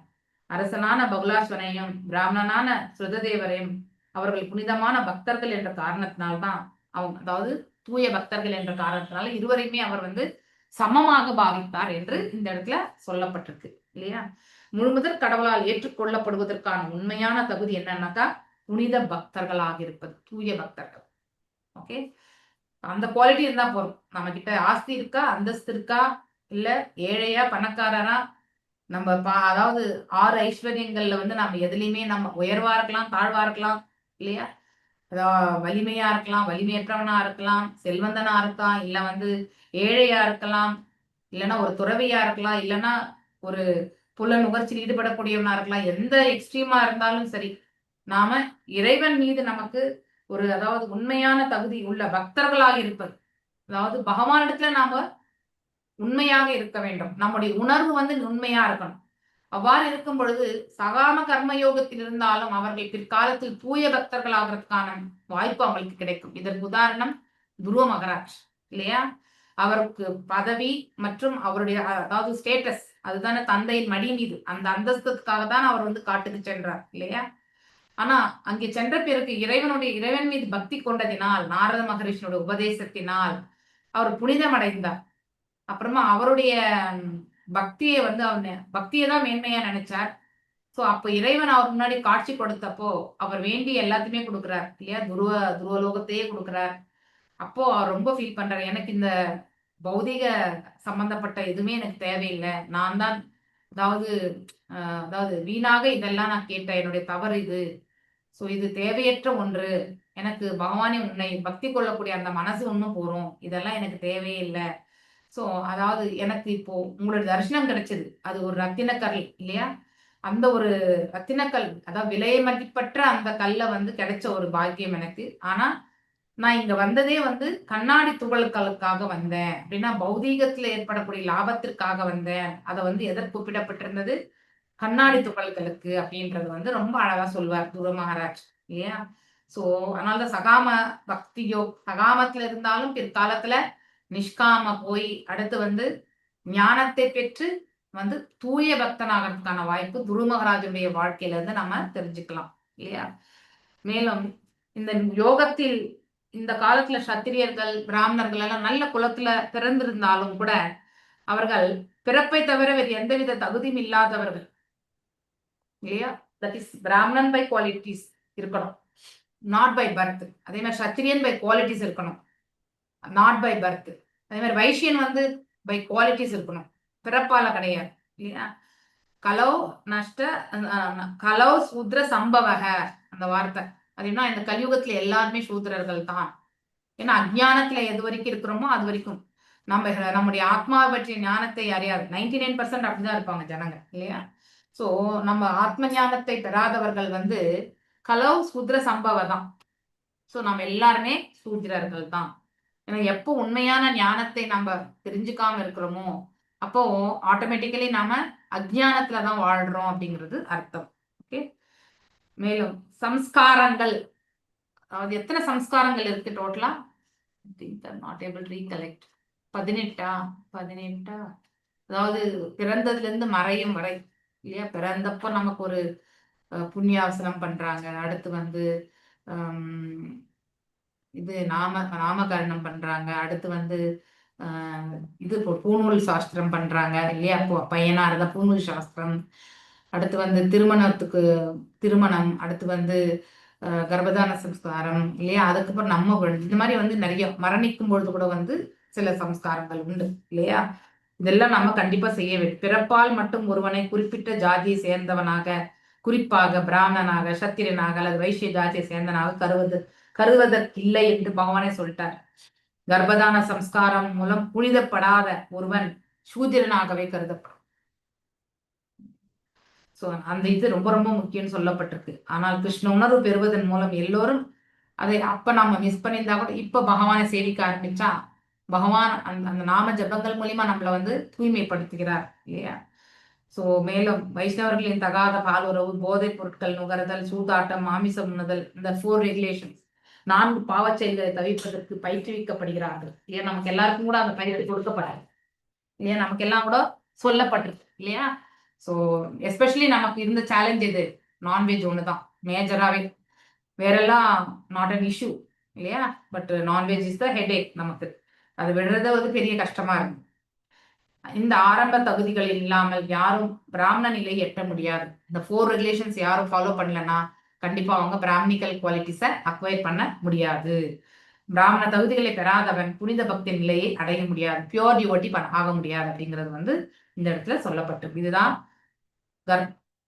அரசனான பகுலாஸ்வனையும் பிராமணனான ஸ்ருததேவரையும் அவர்கள் புனிதமான பக்தர்கள் என்ற காரணத்தினால்தான் அவங்க, அதாவது தூய பக்தர்கள் என்ற காரணத்தினால இருவரையுமே அவர் வந்து சமமாக பாவித்தார் என்று இந்த இடத்துல சொல்லப்பட்டிருக்கு இல்லையா? முழுமுதற் கடவுளால் ஏற்றுக்கொள்ளப்படுவதற்கான உண்மையான தகுதி என்னன்னாக்கா புனித பக்தர்களாக இருப்பது, தூய பக்தர்கள். ஓகே, அந்த குவாலிட்டி இருந்தா போதும். நம்ம கிட்ட ஆஸ்தி இருக்கா, அந்தஸ்து இருக்கா, இல்ல ஏழையா பணக்காரரா, நம்ம அதாவது 6 ஐஸ்வர்யங்கள்ல வந்து நம்ம எதுலையுமே நம்ம உயர்வா இருக்கலாம், தாழ்வா இருக்கலாம் இல்லையா? அதாவது வலிமையா இருக்கலாம், வலிமையற்றவனா இருக்கலாம், செல்வந்தனா இருக்கலாம், இல்ல வந்து ஏழையா இருக்கலாம், இல்லைன்னா ஒரு துறவியா இருக்கலாம், இல்லைன்னா ஒரு புல நுகர்ச்சியில் ஈடுபடக்கூடியவனா இருக்கலாம். எந்த எக்ஸ்ட்ரீமா இருந்தாலும் சரி, நாம இறைவன் மீது நமக்கு ஒரு அதாவது உண்மையான தகுதி உள்ள பக்தர்களாக இருப்பது, அதாவது பகவானிடத்துல நாம உண்மையாக இருக்க வேண்டும். நம்முடைய உணர்வு வந்து உண்மையா இருக்கணும். அவ்வாறு இருக்கும் பொழுது சகாம கர்ம யோகத்தில் இருந்தாலும் அவர்கள் பிற்காலத்தில் தூய பக்தர்களாகிறதுக்கான வாய்ப்பு அவங்களுக்கு கிடைக்கும். இதற்கு உதாரணம் துருவ மகராஜ் இல்லையா? அவருக்கு பதவி மற்றும் அவருடைய அதாவது ஸ்டேட்டஸ், அதுதானே தந்தையின் மடி மீது அந்த அந்தஸ்துக்காக தான் அவர் வந்து காட்டுக்கு சென்றார் இல்லையா? ஆனா அங்கே சென்ற பிறகு இறைவன் மீது பக்தி கொண்டதினால், நாரத மகரிஷினுடைய உபதேசத்தினால் அவர் புனிதமடைந்தார். அப்புறமா அவருடைய பக்தியை வந்து அவன் பக்தியை தான் மேன்மையா நினைச்சார். சோ அப்ப இறைவன் அவர் முன்னாடி காட்சி கொடுத்தப்போ அவர் வேண்டிய எல்லாத்தையுமே கொடுக்குறார் இல்லையா? துருவலோகத்தையே கொடுக்குறார். அப்போ அவர் ரொம்ப ஃபீல் பண்றாரு, எனக்கு இந்த பௌதிக சம்பந்தப்பட்ட எதுவுமே எனக்கு தேவையில்லை, நான் தான் அதாவது அதாவது வீணாக இதெல்லாம் நான் கேட்டேன், என்னுடைய தவறு இது, ஸோ இது தேவையற்ற ஒன்று, எனக்கு பகவானே உன்னை பக்தி கொள்ளக்கூடிய அந்த மனசு ஒன்றும் போறோம், இதெல்லாம் எனக்கு தேவையே இல்லை. ஸோ அதாவது எனக்கு இப்போ உங்களோட தரிசனம் கிடைச்சது, அது ஒரு ரத்தினக்கல் இல்லையா? அந்த ஒரு ரத்தினக்கல், அதாவது விலை மதிப்பற்ற அந்த கல்லை வந்து கிடைச்ச ஒரு பாக்கியம் எனக்கு. ஆனா நான் இங்க வந்ததே வந்து கண்ணாடி துகள்களுக்காக வந்தேன் அப்படின்னா பௌதீகத்துல ஏற்படக்கூடிய லாபத்திற்காக வந்தேன். அதை வந்து எதற்கு ஒப்பிடப்பட்டிருந்தது? கண்ணாடி துகள்களுக்கு அப்படின்றது வந்து ரொம்ப அழகா சொல்வார் துருவ மகாராஜ் இல்லையா? சோ அதனாலதான் சகாம பக்தியோ சகாமத்துல இருந்தாலும் பிற்காலத்துல நிஷ்காம போய் அடுத்து வந்து ஞானத்தை பெற்று வந்து தூய பக்தனாகிறதுக்கான வாய்ப்பு துருவ மகாராஜுடைய வாழ்க்கையில இருந்து நம்ம தெரிஞ்சுக்கலாம் இல்லையா? மேலும் இந்த யோகத்தில் இந்த காலத்துல சத்திரியர்கள் பிராமணர்கள் எல்லாம் நல்ல குலத்துல பிறந்திருந்தாலும் கூட அவர்கள் பிறப்பை தவிர வேறு எந்தவித தகுதியும் இல்லாதவர்கள் இல்லையா? That is Brahmanan by qualities இருக்கணும், not by birth. அதே மாதிரி சத்திரியன் பை குவாலிட்டிஸ் இருக்கணும், not by birth. அதே மாதிரி வைசியன் வந்து பை குவாலிட்டிஸ் இருக்கணும், பிறப்பால கிடையாது இல்லையா? கலௌ நஷ்ட கலௌ சூத்ர சம்பவக அந்த வார்த்தை அப்படின்னா இந்த கலியுகத்துல எல்லாருமே சூத்ரர்கள் தான். ஏன்னா அஜ்ஞானத்துல எது வரைக்கும் இருக்கிறோமோ அது வரைக்கும் நம்ம நம்முடைய ஆத்மாவை பற்றிய ஞானத்தை அறியாது. 99% அப்படிதான் இருப்பாங்க ஜனங்க இல்லையா? சோ நம்ம ஆத்ம ஞானத்தை பெறாதவர்கள் வந்து கலௌ சூத்ர சம்பவ தான். சோ நம்ம எல்லாருமே சூத்ரர்கள் தான். ஏன்னா எப்போ உண்மையான ஞானத்தை நம்ம தெரிஞ்சுக்காம இருக்கிறோமோ அப்போ ஆட்டோமேட்டிக்கலி நாம அஜ்ஞானத்துலதான் வாழ்றோம் அப்படிங்கிறது அர்த்தம். ஓகே, மேலும் சம்ஸ்காரங்கள், அதாவது எத்தனை சம்ஸ்காரங்கள் இருக்கு டோட்டலா? Not able recollect. 18ஆ 18ஆ? அதாவது பிறந்ததுல இருந்து மறையும் வரை இல்லையா? பிறந்தப்போ நமக்கு ஒரு புண்ணியாவசனம் பண்றாங்க, அடுத்து வந்து இது நாமகரணம் பண்றாங்க, அடுத்து வந்து இது பூணூல் சாஸ்திரம் பண்றாங்க இல்லையா? பையனா இருந்தா பூணூல் சாஸ்திரம், அடுத்து வந்து திருமணத்துக்கு திருமணம், அடுத்து வந்து கர்ப்பதான சம்ஸ்காரம் இல்லையா? அதுக்கப்புறம் நம்ம இந்த மாதிரி வந்து நிறைய மரணிக்கும் பொழுது கூட வந்து சில சம்ஸ்காரங்கள் உண்டு இல்லையா? இதெல்லாம் நம்ம கண்டிப்பா செய்ய வேண்டும். பிறப்பால் மட்டும் ஒருவனை குறிப்பிட்ட ஜாதியை சேர்ந்தவனாக, குறிப்பாக பிராமணனாக, சத்திரனாக அல்லது வைசிய ஜாதியை சேர்ந்தவனாக கருதுவதற்கில்லை என்று பகவானே சொல்லிட்டார். கர்ப்பதான சம்ஸ்காரம் மூலம் புனிதப்படாத ஒருவன் சூதிரனாகவே கருதப்படும். சோ அந்த இது ரொம்ப ரொம்ப முக்கியம்னு சொல்லப்பட்டிருக்கு. ஆனால் கிருஷ்ண உணர்வு பெறுவதன் மூலம் எல்லோரும் அதை அப்ப நாம மிஸ் பண்ணியிருந்தா கூட இப்ப பகவானை சேவிக்க ஆரம்பிச்சா பகவான் அந்த அந்த நாம ஜபங்கள் மூலியமா நம்மளை வந்து தூய்மைப்படுத்துகிறார் இல்லையா? சோ மேலும் வைஷ்ணவர்களின் தகாத பாலுறவு, போதைப் பொருட்கள் நுகர்தல், சூதாட்டம், மாமிசம் உண்ணுதல், இந்த 4 ரெகுலேஷன்ஸ், 4 பாவச் செயல்களை தவிர்ப்பதற்கு பயிற்றுவிக்கப்படுகிறார்கள் இல்லையா? நமக்கு எல்லாருக்கும் கூட அந்த பயிற்சி கொடுக்கப்படாது இல்லையா? நமக்கு எல்லாம் கூட சொல்லப்பட்டிருக்கு இல்லையா? ஸோ எஸ்பெஷலி நமக்கு இருந்த சேலஞ்ச் இது நான்வெஜ் ஒண்ணுதான் மேஜராகவே, வேறெல்லாம் not an issue இல்லையா? But non veg is the headache நமக்கு, அது விடுறது வந்து பெரிய கஷ்டமா இருக்கும். இந்த ஆரம்ப தகுதிகள் இல்லாமல் யாரும் பிராமண நிலையை எட்ட முடியாது. இந்த 4 ரெகுலேஷன்ஸ் யாரும் ஃபாலோ பண்ணலன்னா கண்டிப்பா அவங்க பிராமணிக்கல் குவாலிட்டிஸை அக்வயர் பண்ண முடியாது. பிராமண தகுதிகளை பெறாதவன் புனித பக்தி நிலையை அடைய முடியாது, பியோர் டிவோட்டி பண்ண ஆக முடியாது அப்படிங்கிறது வந்து இந்த இடத்துல சொல்லப்பட்டிருக்கு. இதுதான்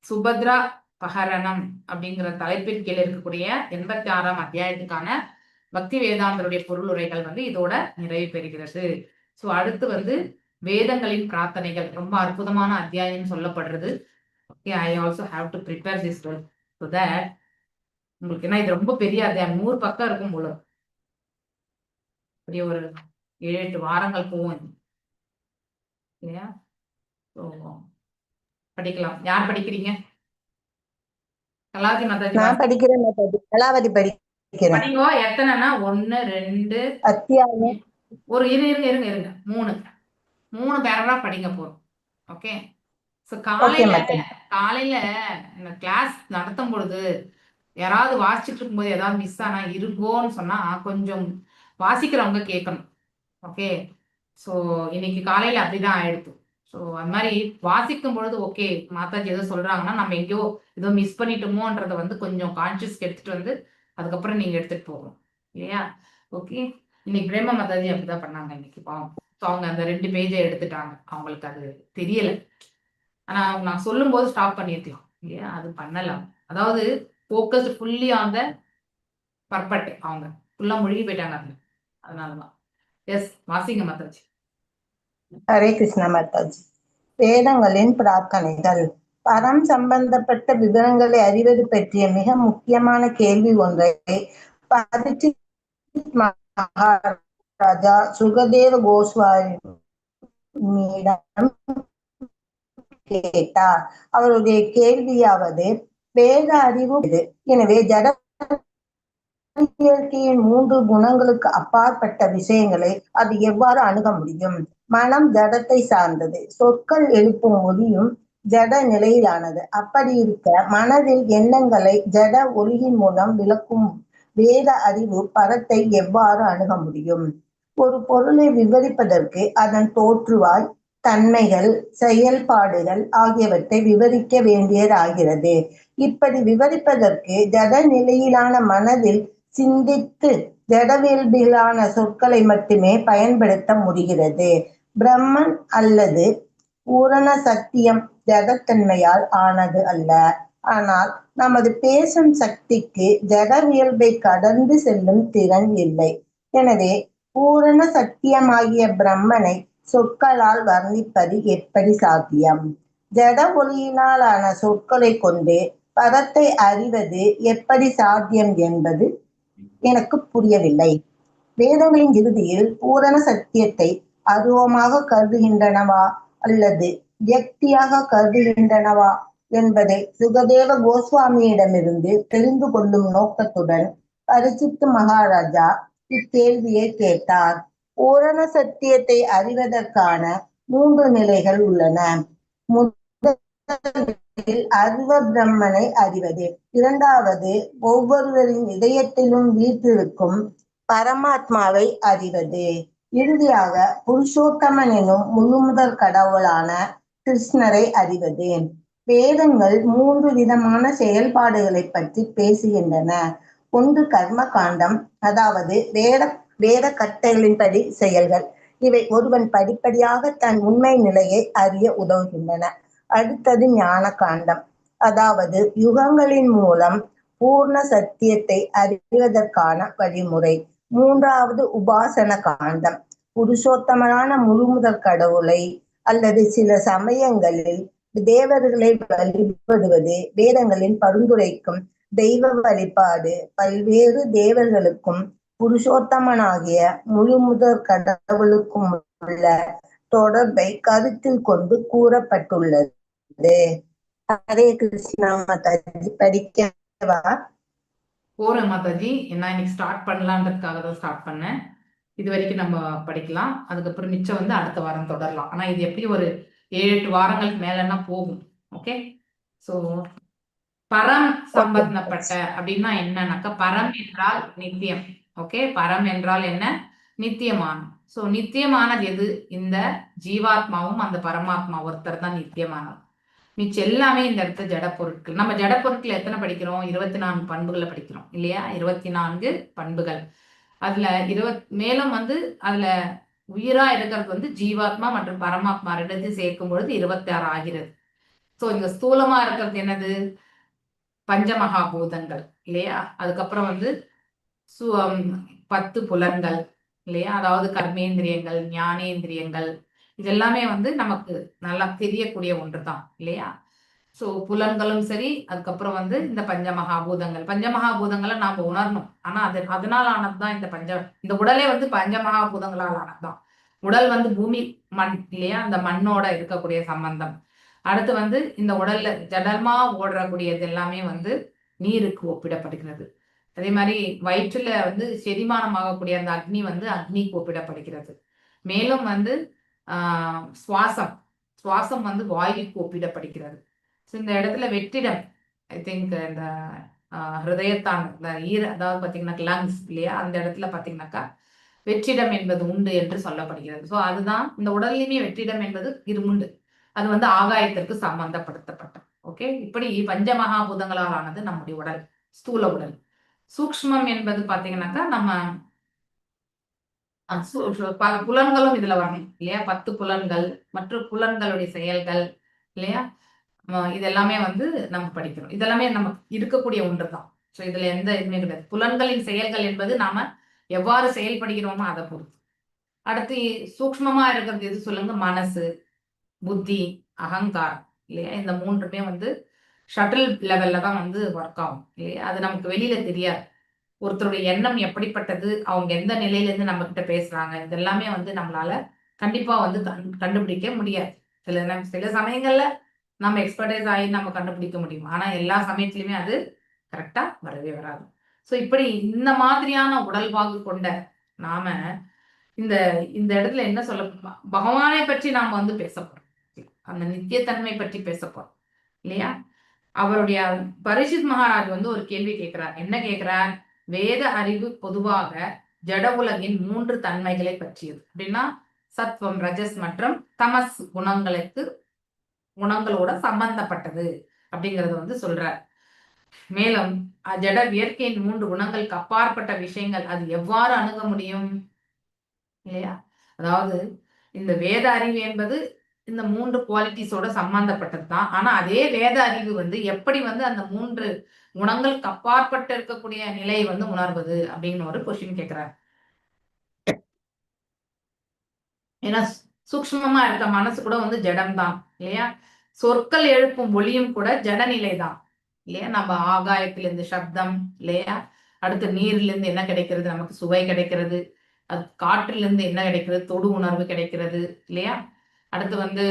சுபத்ரா பகரணம் அப்படிங்கிற தலைப்பின் கீழ் இருக்கக்கூடிய 86ஆம் அத்தியாயத்துக்கான பக்தி வேதாந்தருடைய பொருளுரைகள் வந்து இதோட நிறைவு பெறுகிறது. ஸோ அடுத்து வந்து வேதங்களின் பிரார்த்தனைகள், ரொம்ப அற்புதமான அத்தியாயம் சொல்லப்படுறது. Okay, I also have to prepare this well so that உங்களுக்கு, ஏன்னா இது ரொம்ப பெரிய அத்தியாயம், 100 பக்கம் இருக்கும் போல, பெரிய ஒரு 7-8 வாரங்கள் போகும் இல்லையா? ஸோ படிக்கலாம். யார் படிக்கிறீங்க? கலாவதி மாதாஜி. நான் படிக்கிறேன் மாதாஜி. கலாவதி படிக்கிறேன். படிங்கோ. எத்தனைன்னா 1 2 அத்தியாயம் ஒரு இரு இருங்க இருங்க இருங்க 3 பேராகிராஃப் படிங்க போறோம். ஓகே, ஸோ காலையில காலையில இந்த கிளாஸ் நடத்தும் பொழுது யாராவது வாசிச்சுட்டு இருக்கும்போது ஏதாவது மிஸ் ஆனா இருங்கோன்னு சொன்னா கொஞ்சம் வாசிக்கிறவங்க கேட்கணும். ஓகே, ஸோ இன்னைக்கு காலையில அப்படிதான் ஆயிடுது. ஸோ அது மாதிரி வாசிக்கும் பொழுது ஓகே மாதாஜி ஏதோ சொல்றாங்கன்னா நம்ம எங்கேயோ ஏதோ மிஸ் பண்ணிட்டோமோன்றதை வந்து கொஞ்சம் கான்சியஸ்க்கு எடுத்துட்டு வந்து அதுக்கப்புறம் நீங்க எடுத்துட்டு போகணும் இல்லையா? ஓகே, இன்னைக்கு பிரேம மாதாஜி அப்படிதான் பண்ணாங்க இன்னைக்கு பாவம். ஸோ அவங்க அந்த 2 பேஜை எடுத்துட்டாங்க, அவங்களுக்கு அது தெரியல. ஆனா அவங்க நான் சொல்லும் போது ஸ்டாப் பண்ணிருக்கலாம் இல்லையா? அது பண்ணலாம். அதாவது ஃபோக்கஸ்ட் ஃபுல்லி ஆன் the பர்பட்டு அவங்க ஃபுல்லா முழுகி போயிட்டாங்க அதுல. அதனாலதான். எஸ், வாசிங்க மாதாஜி. ஹரே கிருஷ்ணா மாதாஜி. வேதங்களின் பிரார்த்தனைகள். பரம் சம்பந்தப்பட்ட விவரங்களை அறிவது பற்றிய மிக முக்கியமான கேள்வி ஒன்றை பரீட்சித் மகாராஜா சுகதேவ கோஸ்வாமியிடம் கேட்டார். அவருடைய கேள்வியாவது, வேத அறிவு இது, எனவே ஜட இயற்கையின் 3 குணங்களுக்கு அப்பாற்பட்ட விஷயங்களை அது எவ்வாறு அணுக முடியும்? மனம் ஜடத்தை சார்ந்தது, சொற்கள் எழுப்பும் ஒலியும் ஜட நிலையிலானது. அப்படி இருக்க மனதில் எண்ணங்களை ஜட ஒலியின் மூலம் விளக்கும் வேத அறிவு பரத்தை எவ்வாறு அணுக முடியும்? ஒரு பொருளை விவரிப்பதற்கு அதன் தோற்றுவாய், தன்மைகள், செயல்பாடுகள் ஆகியவற்றை விவரிக்க வேண்டியதாகிறது. இப்படி விவரிப்பதற்கு ஜட நிலையிலான மனதில் சிந்தித்து ஜடவியல்பிலான சொற்களை மட்டுமே பயன்படுத்த முடிகிறது. பிரம்மன் அல்லது பூரண சத்தியம் ஜடத்தன்மையால் ஆனது அல்ல. ஆனால் நமது பேசும் சக்திக்கு ஜடவியல்பை கடந்து செல்லும் திறன் இல்லை. எனவே பூரண சத்தியமாகிய பிரம்மனை சொற்களால் வர்ணிப்பது எப்படி சாத்தியம்? ஜட ஒளியினாலான சொற்களை கொண்டு பரத்தை அறிவது எப்படி சாத்தியம் என்பது எனக்கு புரியவில்லை. வேதங்களின் இறுதியில் பூரண சத்தியத்தை அருவமாக கருதுகின்றனவா அல்லது வியக்தியாக கருதுகின்றனவா என்பதை சுகதேவ கோஸ்வாமியிடமிருந்து தெரிந்து கொள்ளும் நோக்கத்துடன் பரிசித்து மகாராஜா இக்கேள்வியை கேட்டார். பூரண சத்தியத்தை அறிவதற்கான 3 நிலைகள் உள்ளன. முதலில் அருவ பிரம்மனை அறிவது. இரண்டாவது ஒவ்வொருவரின் இதயத்திலும் வீற்றிருக்கும் பரமாத்மாவை அறிவது. இறுதியாக புருஷோத்தமன் எனும் முழுமுதற் கடவுளான கிருஷ்ணரை அறிவது. வேதங்கள் 3 விதமான செயல்பாடுகளை பற்றி பேசுகின்றன. ஒன்று கர்ம காண்டம், அதாவது வேத கட்டளைகளின்படி செயல்கள். இவை ஒருவன் படிப்படியாக தன் உண்மை நிலையை அறிய உதவுகின்றன. அடுத்தது ஞான காண்டம், அதாவது யுகங்களின் மூலம் பூர்ண சத்தியத்தை அறிவதற்கான வழிமுறை. மூன்றாவது உபாசன காண்டம், புருஷோத்தமனான முழுமுதற் கடவுளை அல்லது சில சமயங்களில் தேவர்களை வழிபடுவது. வேதங்களின் பரிந்துரைக்கும் தெய்வ வழிபாடு பல்வேறு தேவர்களுக்கும் புருஷோத்தமனாகிய முழுமுதற் கடவுளுக்கும் உள்ள தொடர்பை கருத்தில் கொண்டு கூறப்பட்டுள்ளது. ஹரே கிருஷ்ணா மாதாஜி, படிக்கவா? போறேன் மாதாஜி. நான் இன்னைக்கு ஸ்டார்ட் பண்ணலான்றதுக்காக தான் ஸ்டார்ட் பண்ணேன். இது வரைக்கும் நம்ம படிக்கலாம், அதுக்கப்புறம் மிச்சம் வந்து அடுத்த வாரம் தொடரலாம். ஆனா இது எப்படி ஒரு 7-8 வாரங்களுக்கு மேலன்னா போகும். ஓகே, சோ பரம் சம்பந்தப்பட்ட அப்படின்னா என்னன்னாக்கா, பரம் என்றால் நித்தியம். ஓகே, பரம் என்றால் என்ன? நித்தியமான. சோ நித்தியமானது எது? இந்த ஜீவாத்மாவும் அந்த பரமாத்மா ஒருத்தர் தான் நித்தியமானது. மிச்சம் எல்லாமே இந்த இடத்துல ஜட பொருட்கள். நம்ம ஜட பொருட்கள் எத்தனை படிக்கிறோம்? 24 பண்புகளை படிக்கிறோம் இல்லையா? 24 பண்புகள். அதுல மேலும் வந்து அதுல உயிரா இருக்கிறது வந்து ஜீவாத்மா மற்றும் பரமாத்மா ரெண்டுத்தையும் சேர்க்கும் பொழுது 26 ஆகிறது. சோ இங்க ஸ்தூலமா இருக்கிறது என்னது? பஞ்சமகாபூதங்கள் இல்லையா? அதுக்கப்புறம் வந்து 10 புலன்கள் இல்லையா? அதாவது கர்மேந்திரியங்கள், ஞானேந்திரியங்கள், இதெல்லாமே வந்து நமக்கு நல்லா தெரியக்கூடிய ஒன்று தான் இல்லையா? சோ புலன்களும் சரி, அதுக்கப்புறம் வந்து இந்த பஞ்சமகாபூதங்கள். பஞ்சமகாபூதங்களை நாம உணரணும். ஆனா அதனால் ஆனதுதான் இந்த இந்த உடலே வந்து பஞ்சமகாபூதங்களால் ஆனதுதான். உடல் வந்து பூமி மண் இல்லையா? அந்த மண்ணோட இருக்கக்கூடிய சம்பந்தம். அடுத்து வந்து இந்த உடல்ல ஜடமா ஓடுறக்கூடியது எல்லாமே வந்து நீருக்கு ஒப்பிடப்படுகிறது. அதே மாதிரி வயிற்றுல வந்து செரிமானம் ஆகக்கூடிய அந்த அக்னி வந்து அக்னிக்கு ஒப்பிடப்படுகிறது. மேலும் வந்து சுவாசம் சுவாசம் வந்து வாயுக்கு ஒப்பிடப்படுகிறது. ஸோ இந்த இடத்துல வெற்றிடம், I think இந்த ஹிருதயத்தான் இந்த ஈர, அதாவது பார்த்தீங்கன்னா லங்ஸ் இல்லையா, அந்த இடத்துல பார்த்தீங்கன்னாக்கா வெற்றிடம் என்பது உண்டு என்று சொல்லப்படுகிறது. ஸோ அதுதான் இந்த உடல்லையுமே வெற்றிடம் என்பது உண்டு. அது வந்து ஆகாயத்திற்கு சம்பந்தப்படுத்தப்பட்ட. ஓகே, இப்படி பஞ்சமகாபூதங்களால் ஆனது நம்முடைய உடல், ஸ்தூல உடல். சூக்ஷ்மம் என்பது பாத்தீங்கன்னாக்கா நம்ம புலன்களும் இதுல வரணும் இல்லையா? 10 புலன்கள் மற்றும் புலன்களுடைய செயல்கள் இல்லையா? இதெல்லாமே வந்து நம்ம படிக்கிறோம். இதெல்லாமே நம்ம இருக்கக்கூடிய ஒன்று தான். ஸோ இதுல எந்த இதுவுமே கிடையாது. புலன்களின் செயல்கள் என்பது நாம எவ்வாறு செயல்படுகிறோமோ அதை பொறுத்து. அடுத்து சூக்ஷ்மமா இருக்கிறது எது சொல்லுங்க? மனசு, புத்தி, அகங்காரம், இல்லையா? இந்த மூன்றுமே வந்து ஷட்டில் லெவல்ல தான் வந்து ஒர்க் ஆகும், இல்லையா? அது நமக்கு வெளியில தெரியாது. ஒருத்தருடைய எண்ணம் எப்படிப்பட்டது, அவங்க எந்த நிலையில இருந்து நம்ம கிட்ட பேசுறாங்க, இதெல்லாமே வந்து நம்மளால கண்டிப்பா வந்து கண்டுபிடிக்க முடியாது. சில சில சமயங்கள்ல நம்ம எக்ஸ்பர்டைஸ் ஆகி நம்ம கண்டுபிடிக்க முடியும். ஆனா எல்லா சமயத்திலுமே அது கரெக்டா வரவே வராது. ஸோ இப்படி இந்த மாதிரியான உடல்வாகு கொண்ட நாம இந்த இந்த இடத்துல என்ன சொல்ல, பகவானை பற்றி நாம வந்து பேச போறோம், அந்த நித்தியத்தன்மை பற்றி பேச போறோம், இல்லையா? அவருடைய பரிஷித் மகாராஜ் வந்து ஒரு கேள்வி கேட்கிறார். என்ன கேட்கிறார்? வேத அறிவு பொதுவாக ஜட உலகின் மூன்று தன்மைகளை பற்றியது. அப்படின்னா சத்வம், ரஜஸ் மற்றும் தமஸ் குணங்களோட சம்பந்தப்பட்டது அப்படிங்கறத வந்து சொல்றார். மேலும் ஜட இயற்கையின் மூன்று குணங்களுக்கு அப்பாற்பட்ட விஷயங்கள் அது எவ்வாறு அணுக முடியும், இல்லையா? அதாவது இந்த வேத அறிவு என்பது இந்த மூன்று குவாலிட்டிஸோட சம்பந்தப்பட்டது தான். ஆனா அதே வேத அறிவு வந்து எப்படி வந்து அந்த மூன்று குணங்களுக்கு அப்பாற்பட்டு இருக்கக்கூடிய நிலையை வந்து உணர்வது அப்படின்னு ஒரு கொஸ்டின் கேட்கிறார். ஏன்னா சூக்ஷ்மமா இருக்க மனசு கூட வந்து ஜடம் தான், இல்லையா? சொற்கள் எழுப்பும் ஒளியும் கூட ஜட நிலை தான், இல்லையா? நம்ம ஆகாயத்திலிருந்து சப்தம், இல்லையா? அடுத்து நீரிலிருந்து என்ன கிடைக்கிறது? நமக்கு சுவை கிடைக்கிறது. அது காற்றிலிருந்து என்ன கிடைக்கிறது? தொடு உணர்வு கிடைக்கிறது, இல்லையா? அடுத்து வந்து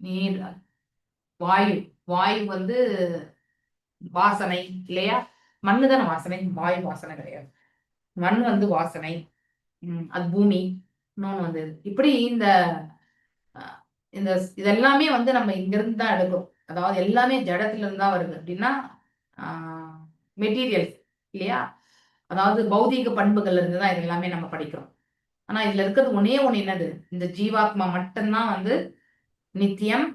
நீர், வாயு, வாயு வந்து வாசனை, இல்லையா? மண்ணு தானே வாசனை, வாயு வாசனை கிடையாது. மண் வந்து வாசனை, அது பூமி, இன்னொன்று வந்து இப்படி இந்த இந்த இதெல்லாமே வந்து நம்ம இங்கிருந்து தான் எடுக்கிறோம். அதாவது எல்லாமே ஜடத்துல இருந்து தான் வருது அப்படின்னா மெட்டீரியல்ஸ், இல்லையா? அதாவது பௌதீக பண்புகள்ல இருந்து தான் இது எல்லாமே நம்ம படிக்கிறோம். ஆனா இதுல இருக்கிறது ஒன்னே ஒண்ணு என்னது? இந்த ஜீவாத்மா மட்டும்தான் வந்து நித்தியம்,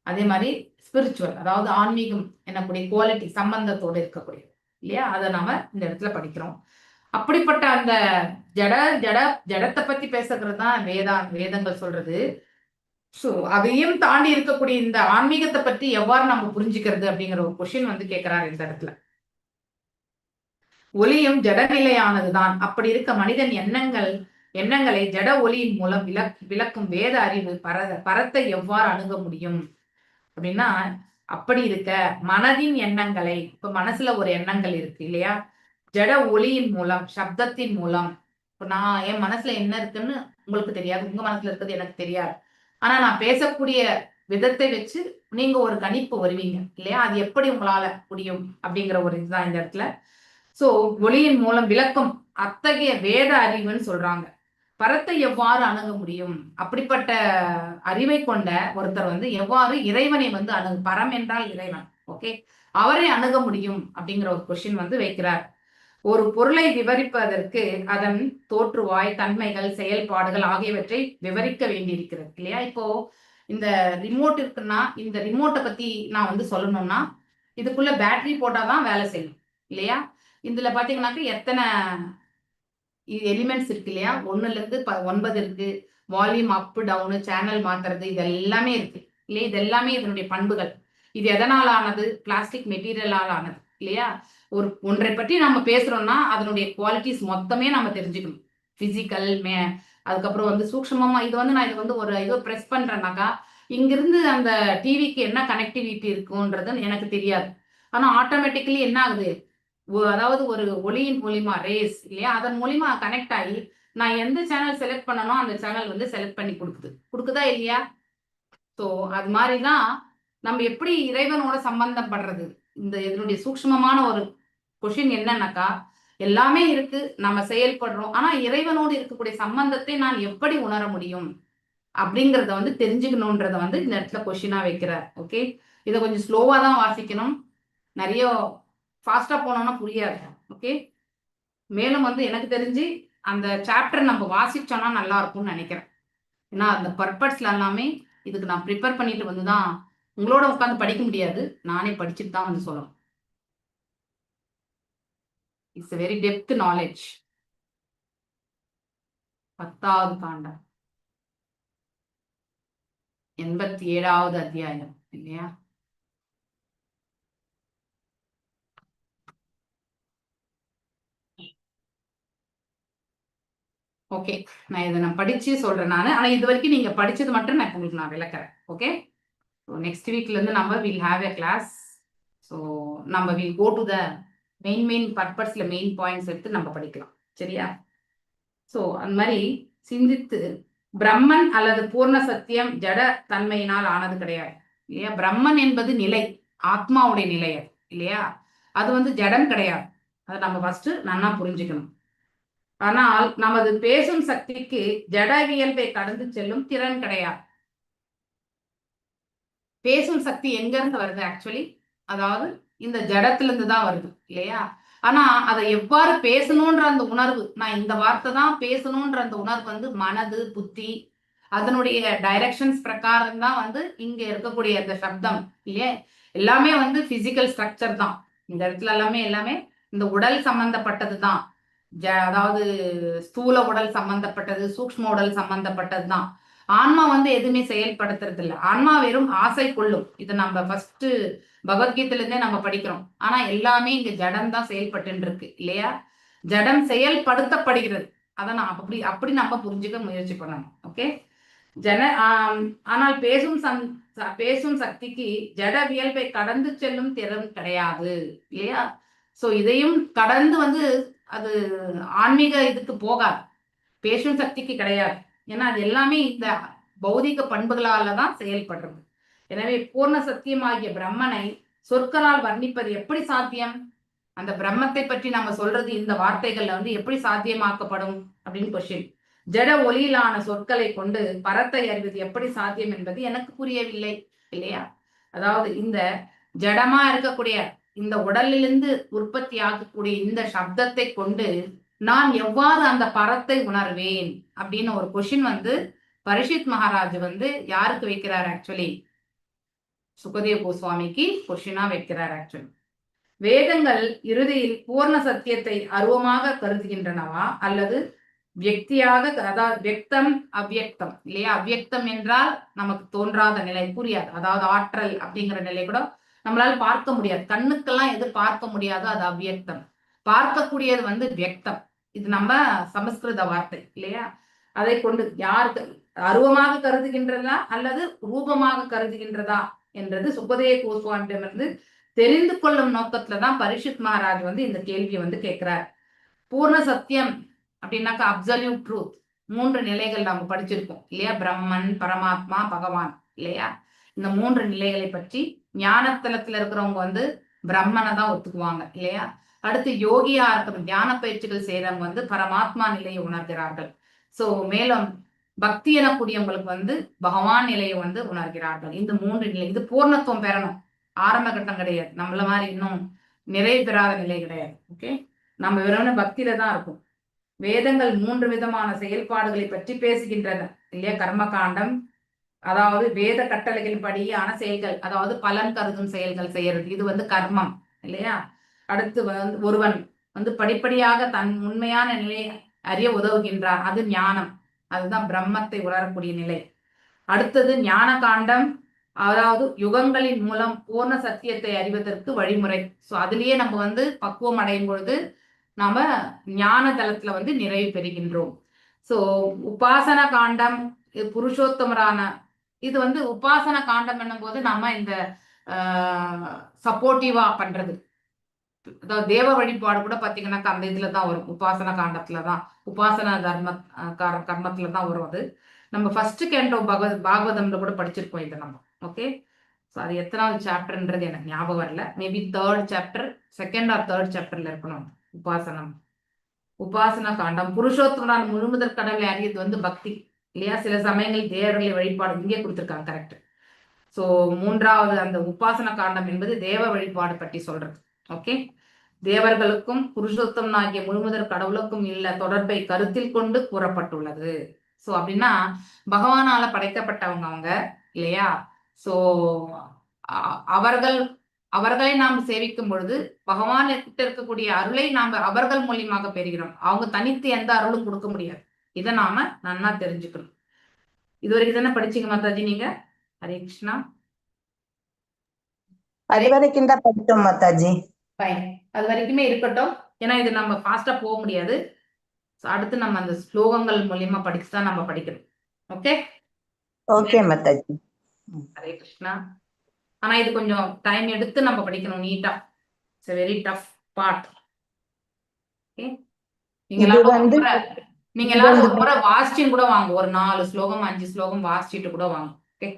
அதே மாதிரி ஸ்பிரிச்சுவல், அதாவது ஆன்மீகம் என்னக்கூடிய குவாலிட்டி சம்பந்தத்தோடு இருக்கக்கூடியது, இல்லையா? அதை நாம இந்த இடத்துல படிக்கிறோம். அப்படிப்பட்ட அந்த ஜட ஜட ஜடத்தை பத்தி பேசுகிறது தான் வேதங்கள் சொல்றது. சோ அதையும் தாண்டி இருக்கக்கூடிய இந்த ஆன்மீகத்தை பற்றி எவ்வாறு நம்ம புரிஞ்சுக்கிறது அப்படிங்கிற ஒரு கொஸ்டின் வந்து கேட்கிறார் இந்த இடத்துல. ஒளியும் ஜட நிலையானதுதான். அப்படி இருக்க மனிதன் எண்ணங்களை ஜட ஒளியின் மூலம் விளக்கும் வேத அறிவு பரத்தை எவ்வாறு அணுக முடியும் அப்படின்னா, அப்படி இருக்க மனதின் எண்ணங்களை, இப்ப மனசுல ஒரு எண்ணங்கள் இருக்கு இல்லையா, ஜட ஒளியின் மூலம், சப்தத்தின் மூலம். இப்ப நான் என் மனசுல என்ன இருக்குன்னு உங்களுக்கு தெரியாது, உங்க மனசுல இருக்கிறது எனக்கு தெரியாது. ஆனா நான் பேசக்கூடிய விதத்தை வச்சு நீங்க ஒரு கணிப்பு வருவீங்க இல்லையா, அது எப்படி உங்களால முடியும் அப்படிங்கிற ஒரு இதுதான் இந்த இடத்துல. சோ ஒளியின் மூலம் விளக்கும் அத்தகைய வேத அறிவுன்னு சொல்றாங்க. பரத்தை எவ்வாறு அணுக முடியும்? அப்படிப்பட்ட அறிவை கொண்ட ஒருத்தர் வந்து எவ்வாறு இறைவனை வந்து அணுகு, பரம் என்றால் இறைவன், ஓகே, அவரை அணுக முடியும் அப்படிங்கிற ஒரு கொஸ்டின் வந்து வைக்கிறார். ஒரு பொருளை விவரிப்பதற்கு அதன் தோற்றுவாய், தன்மைகள், செயல்பாடுகள் ஆகியவற்றை விவரிக்க வேண்டியிருக்கிறது இல்லையா. இப்போ இந்த ரிமோட் இருக்குன்னா இந்த ரிமோட்டை பத்தி நான் வந்து சொல்லணும்னா இதுக்குள்ள பேட்டரி போட்டாதான் வேலை செய்யும் இல்லையா. இதுல பாத்தீங்கன்னாக்க எத்தனை எலிமெண்ட்ஸ் இருக்கு இல்லையா, 1ல இருந்து 9 இருக்கு. வால்யூம் அப் டவுனு, சேனல் மாத்துறது, இது எல்லாமே இருக்கு இல்லையா. இது எல்லாமே இதனுடைய பண்புகள். இது எதனால் ஆனது? பிளாஸ்டிக் மெட்டீரியலால் ஆனது இல்லையா. ஒரு ஒன்றை பற்றி நம்ம பேசுறோம்னா அதனுடைய குவாலிட்டிஸ் மொத்தமே நம்ம தெரிஞ்சுக்கணும். பிசிக்கல் அதுக்கப்புறம் வந்து சூக்ஷ்மமா இது வந்து நான் இது வந்து ஒரு இது ப்ரெஸ் பண்றேன்னாக்கா இங்கிருந்து அந்த டிவிக்கு என்ன கனெக்டிவிட்டி இருக்குன்றது எனக்கு தெரியாது. ஆனா ஆட்டோமேட்டிக்கலி என்ன ஆகுது, அதாவது ஒரு ஒளியின் மூலியமா ரேஸ் இல்லையா, அதன் மூலியமா கனெக்ட் ஆகி நான் எந்த சேனல் செலக்ட் பண்ணனோ அந்த சேனல் வந்து செலக்ட் பண்ணி கொடுக்குது. கொடுக்குதா இல்லையா? ஸோ அது மாதிரிதான் நம்ம எப்படி இறைவனோட சம்பந்தம் படுறது. இந்த இதனுடைய சூக்ஷ்மமான ஒரு கொஷின் என்னன்னாக்கா, எல்லாமே இருக்கு, நம்ம செயல்படுறோம், ஆனா இறைவனோடு இருக்கக்கூடிய சம்பந்தத்தை நான் எப்படி உணர முடியும் அப்படிங்கிறத வந்து தெரிஞ்சுக்கணுன்றத வந்து இந்த இடத்துல கொஷினா வைக்கிறார். ஓகே, இதை கொஞ்சம் ஸ்லோவா தான் வாசிக்கணும், நிறைய ஃபாஸ்டா போனோம்னா புரியாது. ஓகே, மேலும் வந்து எனக்கு தெரிஞ்சு அந்த சாப்டர் நம்ம வாசிச்சோம்னா நல்லா இருக்கும்னு நினைக்கிறேன். ஏன்னா அந்த பர்பஸ்ல எல்லாமே இதுக்கு நான் ப்ரிப்பேர் பண்ணிட்டு வந்து தான் உங்களோட உட்காந்து படிக்க முடியாது, நானே படிச்சுட்டு தான் வந்து சொல்லணும். It's very depth knowledge. 10வது காண்டம், 87வது அத்தியாயம் இல்லையா. ஓகே, நான் இதை நான் படிச்சு சொல்றேன் நான். ஆனா இது வரைக்கும் நீங்க படிச்சது மட்டும் நான் இப்ப உங்களுக்கு நான் விளக்குறேன். ஓகே, ஸோ நெக்ஸ்ட் வீக்ல இருந்து நம்ம will have a class. So நம்ம will go to the main main பர்பஸ்ல main points எடுத்து நம்ம படிக்கலாம், சரியா? ஸோ அந்த மாதிரி சிந்தித்து, பிரம்மன் அல்லது பூர்ண சத்தியம் ஜட தன்மையினால் ஆனது கிடையாது, இல்லையா? பிரம்மன் என்பது நிலை, ஆத்மாவுடைய நிலை அது, இல்லையா? அது வந்து ஜடம் கிடையாது. அதை நம்ம ஃபர்ஸ்ட் நல்லா புரிஞ்சுக்கணும். ஆனால் நமது பேசும் சக்திக்கு ஜடவியல்பை கடந்து செல்லும் திறன் கிடையாது. பேசும் சக்தி எங்க இருந்து வருது ஆக்சுவலி? அதாவது இந்த ஜடத்திலிருந்து தான் வருது, இல்லையா? ஆனா அதை எவ்வாறு பேசணும்ன்ற அந்த உணர்வு, நான் இந்த வார்த்தை தான் பேசணும்ன்ற அந்த உணர்வு வந்து மனது, புத்தி, அதனுடைய டைரக்ஷன்ஸ் பிரகாரம் தான் வந்து இங்க இருக்கக்கூடிய அந்த சப்தம், இல்லையா? எல்லாமே வந்து பிசிக்கல் ஸ்ட்ரக்சர் தான். இந்த இடத்துல எல்லாமே எல்லாமே இந்த உடல் சம்பந்தப்பட்டது தான். அதாவது ஸ்தூல உடல் சம்பந்தப்பட்டது, சூக்ஷ்ம உடல் சம்பந்தப்பட்டது தான். ஆன்மா வந்து எதுவுமே செயல்படுத்துறது இல்லை. ஆன்மா வெறும் ஆசை கொள்ளும். இது நம்ம ஃபர்ஸ்ட் பகவத்கீதையில இருந்தே நம்ம படிக்கிறோம். ஆனா எல்லாமே இங்க ஜடம் தான் செயல்பட்டு இருக்கு, இல்லையா? ஜடம் செயல்படுத்தப்படுகிறது. அதை நான் அப்படி அப்படி நம்ம புரிஞ்சுக்க முயற்சி பண்ணணும். ஓகே, ஜன ஆனால் பேசும் சக்திக்கு ஜட வியல்பை கடந்து செல்லும் திறன் கிடையாது, இல்லையா? சோ இதையும் கடந்து வந்து அது ஆன்மீக இதுக்கு போகாது. பேசும் சக்திக்கு கிடையாது. ஏன்னா அது எல்லாமே இந்த பௌதிக பண்புகளால தான் செயல்படுறது. எனவே பூர்ண சத்தியமாகிய பிரம்மனை சொற்களால் வர்ணிப்பது எப்படி சாத்தியம்? அந்த பிரம்மத்தை பற்றி நம்ம சொல்றது இந்த வார்த்தைகள்ல வந்து எப்படி சாத்தியமாக்கப்படும் அப்படின்னு கொஸ்டின். ஜட ஒலியிலான சொற்களை கொண்டு பரத்தை அறிவது எப்படி சாத்தியம் என்பது எனக்கு புரியவில்லை, இல்லையா? அதாவது இந்த ஜடமா இருக்கக்கூடிய இந்த உடலிலிருந்து உற்பத்தி ஆகக்கூடிய இந்த சப்தத்தை கொண்டு நான் எவ்வாறு அந்த பரத்தை உணர்வேன் அப்படின்னு ஒரு கொஸ்டின் வந்து பரிஷித் மகாராஜ் வந்து யாருக்கு வைக்கிறார் ஆக்சுவலி? சுகதேவ கோஸ்வாமிக்கு கொஸ்டினா வைக்கிறார் ஆக்சுவலி. வேதங்கள் இறுதியில் பூர்ண சத்தியத்தை அருவமாக கருதுகின்றனவா அல்லது வியக்தியாக, அதாவது வியக்தம் அவ்வியக்தம், இல்லையா? அவ்வியக்தம் என்றால் நமக்கு தோன்றாத நிலை, புரியாது. அதாவது ஆற்றல் அப்படிங்கிற நிலை கூட நம்மளால பார்க்க முடியாது. கண்ணுக்கெல்லாம் எது பார்க்க முடியாதோ அது அவ்வியக்தம். பார்க்கக்கூடியது வந்து வியக்தம். இது நம்ம சமஸ்கிருத வார்த்தை, இல்லையா? அதை கொண்டு யாருக்கு அருவமாக கருதுகின்றதா அல்லது ரூபமாக கருதுகின்றதா என்றது சுகதேவ கோஸ்வாமியிடமிருந்து தெரிந்து கொள்ளும் நோக்கத்துலதான் பரிஷித் மகாராஜ் வந்து இந்த கேள்வியை வந்து கேட்கிறார். பூர்ண சத்தியம் அப்படின்னாக்கா அப்சல்யூட் ட்ரூத். மூன்று நிலைகள் நாம படிச்சிருக்கோம், இல்லையா? பிரம்மன், பரமாத்மா, பகவான், இல்லையா? இந்த மூன்று நிலைகளை பற்றி ஞானத்தலத்துல இருக்கிறவங்க வந்து பிரம்மனை தான் ஒத்துக்குவாங்க, இல்லையா? அடுத்து யோகியா இருக்கிற தியான பயிற்சிகள் செய்யறவங்க வந்து பரமாத்மா நிலையை உணர்கிறார்கள். சோ மேலும் பக்தி எனக்கூடியவங்களுக்கு வந்து பகவான் நிலையை வந்து உணர்கிறார்கள். இந்த மூன்று நிலை, இது பூர்ணத்துவம் பெறணும். ஆரம்ப கட்டம் கிடையாது. நம்மள மாதிரி இன்னும் நிறைவு பெறாத நிலை கிடையாது. ஓகே, நம்ம வெறும் பக்தியில தான் இருக்கும். வேதங்கள் மூன்று விதமான செயல்பாடுகளை பற்றி பேசுகின்றன, இல்லையா? கர்ம காண்டம், அதாவது வேத கட்டளைகளின் படியான செயல்கள், அதாவது பலன் கருதும் செயல்கள் செய்யறது, இது வந்து கர்மம், இல்லையா? அடுத்து வந்து ஒருவன் வந்து படிப்படியாக தன் உண்மையான நிலையை அறிய உதவுகின்றார், அது ஞானம். அதுதான் பிரம்மத்தை உணரக்கூடிய நிலை. அடுத்தது ஞான காண்டம், அதாவது யுகங்களின் மூலம் பூர்ண சத்தியத்தை அறிவதற்கு வழிமுறை. சோ அதுலயே நம்ம வந்து பக்குவம் அடையும் பொழுது நாம ஞான தளத்துல வந்து நிறைவு பெறுகின்றோம். சோ உபாசன காண்டம், இது புருஷோத்தமரான இது வந்து உபாசன காண்டம் என்னும் போது நாம இந்த சப்போர்ட்டிவா பண்றது, அதாவது தேவ வழிபாடு கூட பாத்தீங்கன்னாக்கா அந்த இதுலதான் வரும். உபாசன காண்டத்துலதான், உபாசன தர்ம கர்மத்துலதான் வரும். அது நம்ம ஃபர்ஸ்ட் கேண்டோ பாகவதம்ல கூட படிச்சிருக்கோம் இதை நம்ம. ஓகே, ஸோ அது எத்தனாவது சாப்டர்ன்றது எனக்கு ஞாபகம் வரல. Maybe third chapter, second or third சாப்டர்ல இருக்கணும். உபாசனம், உபாசன காண்டம். புருஷோத்தமரான முழுமுதற் கடவுளை அறியது வந்து பக்தி, இல்லையா? சில சமயங்கள் தேவர்களை வழிபாடு இங்கே கொடுத்துருக்காங்க, கரெக்ட். ஸோ மூன்றாவது அந்த உபாசன காண்டம் என்பது தேவ வழிபாடு பற்றி சொல்றது. ஓகே, தேவர்களுக்கும் புருஷோத்தமன் ஆகிய முழுமுதற் கடவுளுக்கும் உள்ள தொடர்பை கருத்தில் கொண்டு கூறப்பட்டுள்ளது. சோ அப்படின்னா பகவானால படைக்கப்பட்டவங்க அவங்க, இல்லையா? சோ அவர்களை நாம் சேவிக்கும் பொழுது பகவான் கிட்ட இருக்கக்கூடிய அருளை நாம் அவர்கள் மூலியமாக பெறுகிறோம். அவங்க தனித்து எந்த அருளும் கொடுக்க முடியாது. இதை நாம நன்னா தெரிஞ்சுக்கணும். இது வரைக்கும் தானே படிச்சீங்க மாதாஜி நீங்க? ஹரே கிருஷ்ணா. அது வரைக்கும் தான் படித்தோம் மாதாஜி. ஃபைன், அது வரைக்குமே இருக்கட்டும். ஏன்னா இது நம்ம ஃபாஸ்டா போக முடியாது. ஸோ அடுத்து நம்ம அந்த ஸ்லோகங்கள் மூலியமா படிச்சு தான் நம்ம படிக்கணும். ஓகே? ஓகே மாதாஜி. ஹரே கிருஷ்ணா. ஆனா இது கொஞ்சம் டைம் எடுத்து நம்ம படிக்கணும் நீட்டா. It's very tough part. Okay, நீங்க இது எல்லாரும் ஒரு வந்து முறை, நீங்க இது எல்லாரும் வந்து ஒரு முறை வாசிச்சும் கூட வாங்க. ஒரு 4 ஸ்லோகம் 5 ஸ்லோகம் வாசிச்சுட்டு கூட வாங்க. ஓகே?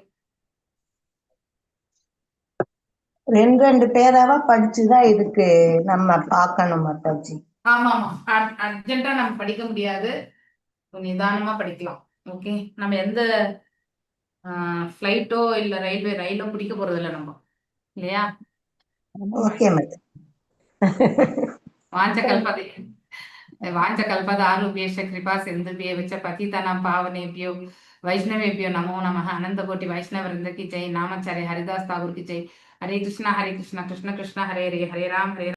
ரெண்டு ரெண்டு பேராவா படிச்சுதான் இதுக்கு நம்ம பார்க்கணும் மாதாஜி. ஆமா ஆமா, அர்ஜென்ட்டா நம்ம படிக்க முடியாது, நிதானமா படிக்கலாம். ஓகே, நம்ம எந்த ஃப்ளைட்டோ இல்ல ரயில்வே ரயிலோ பிடிக்க போறது இல்லை நம்ம, இல்லையா? ஓகே மாதாஜி. வாஞ்ச கல்பதே வாஞ்ச கல்பதாருभ्यश्च कृपा सिन्धुभ्येव च पतितानां पावनेभ्यो वैष्णवेभ्यो नमो नमः। अनंत कोटि वैष्णव वृंद की जय। नामाचार्य हरिदास ठाकुर की जय। हरे कृष्णा हरे कृष्णा कृष्ण कृष्ण हरे हरे, हरे राम हरे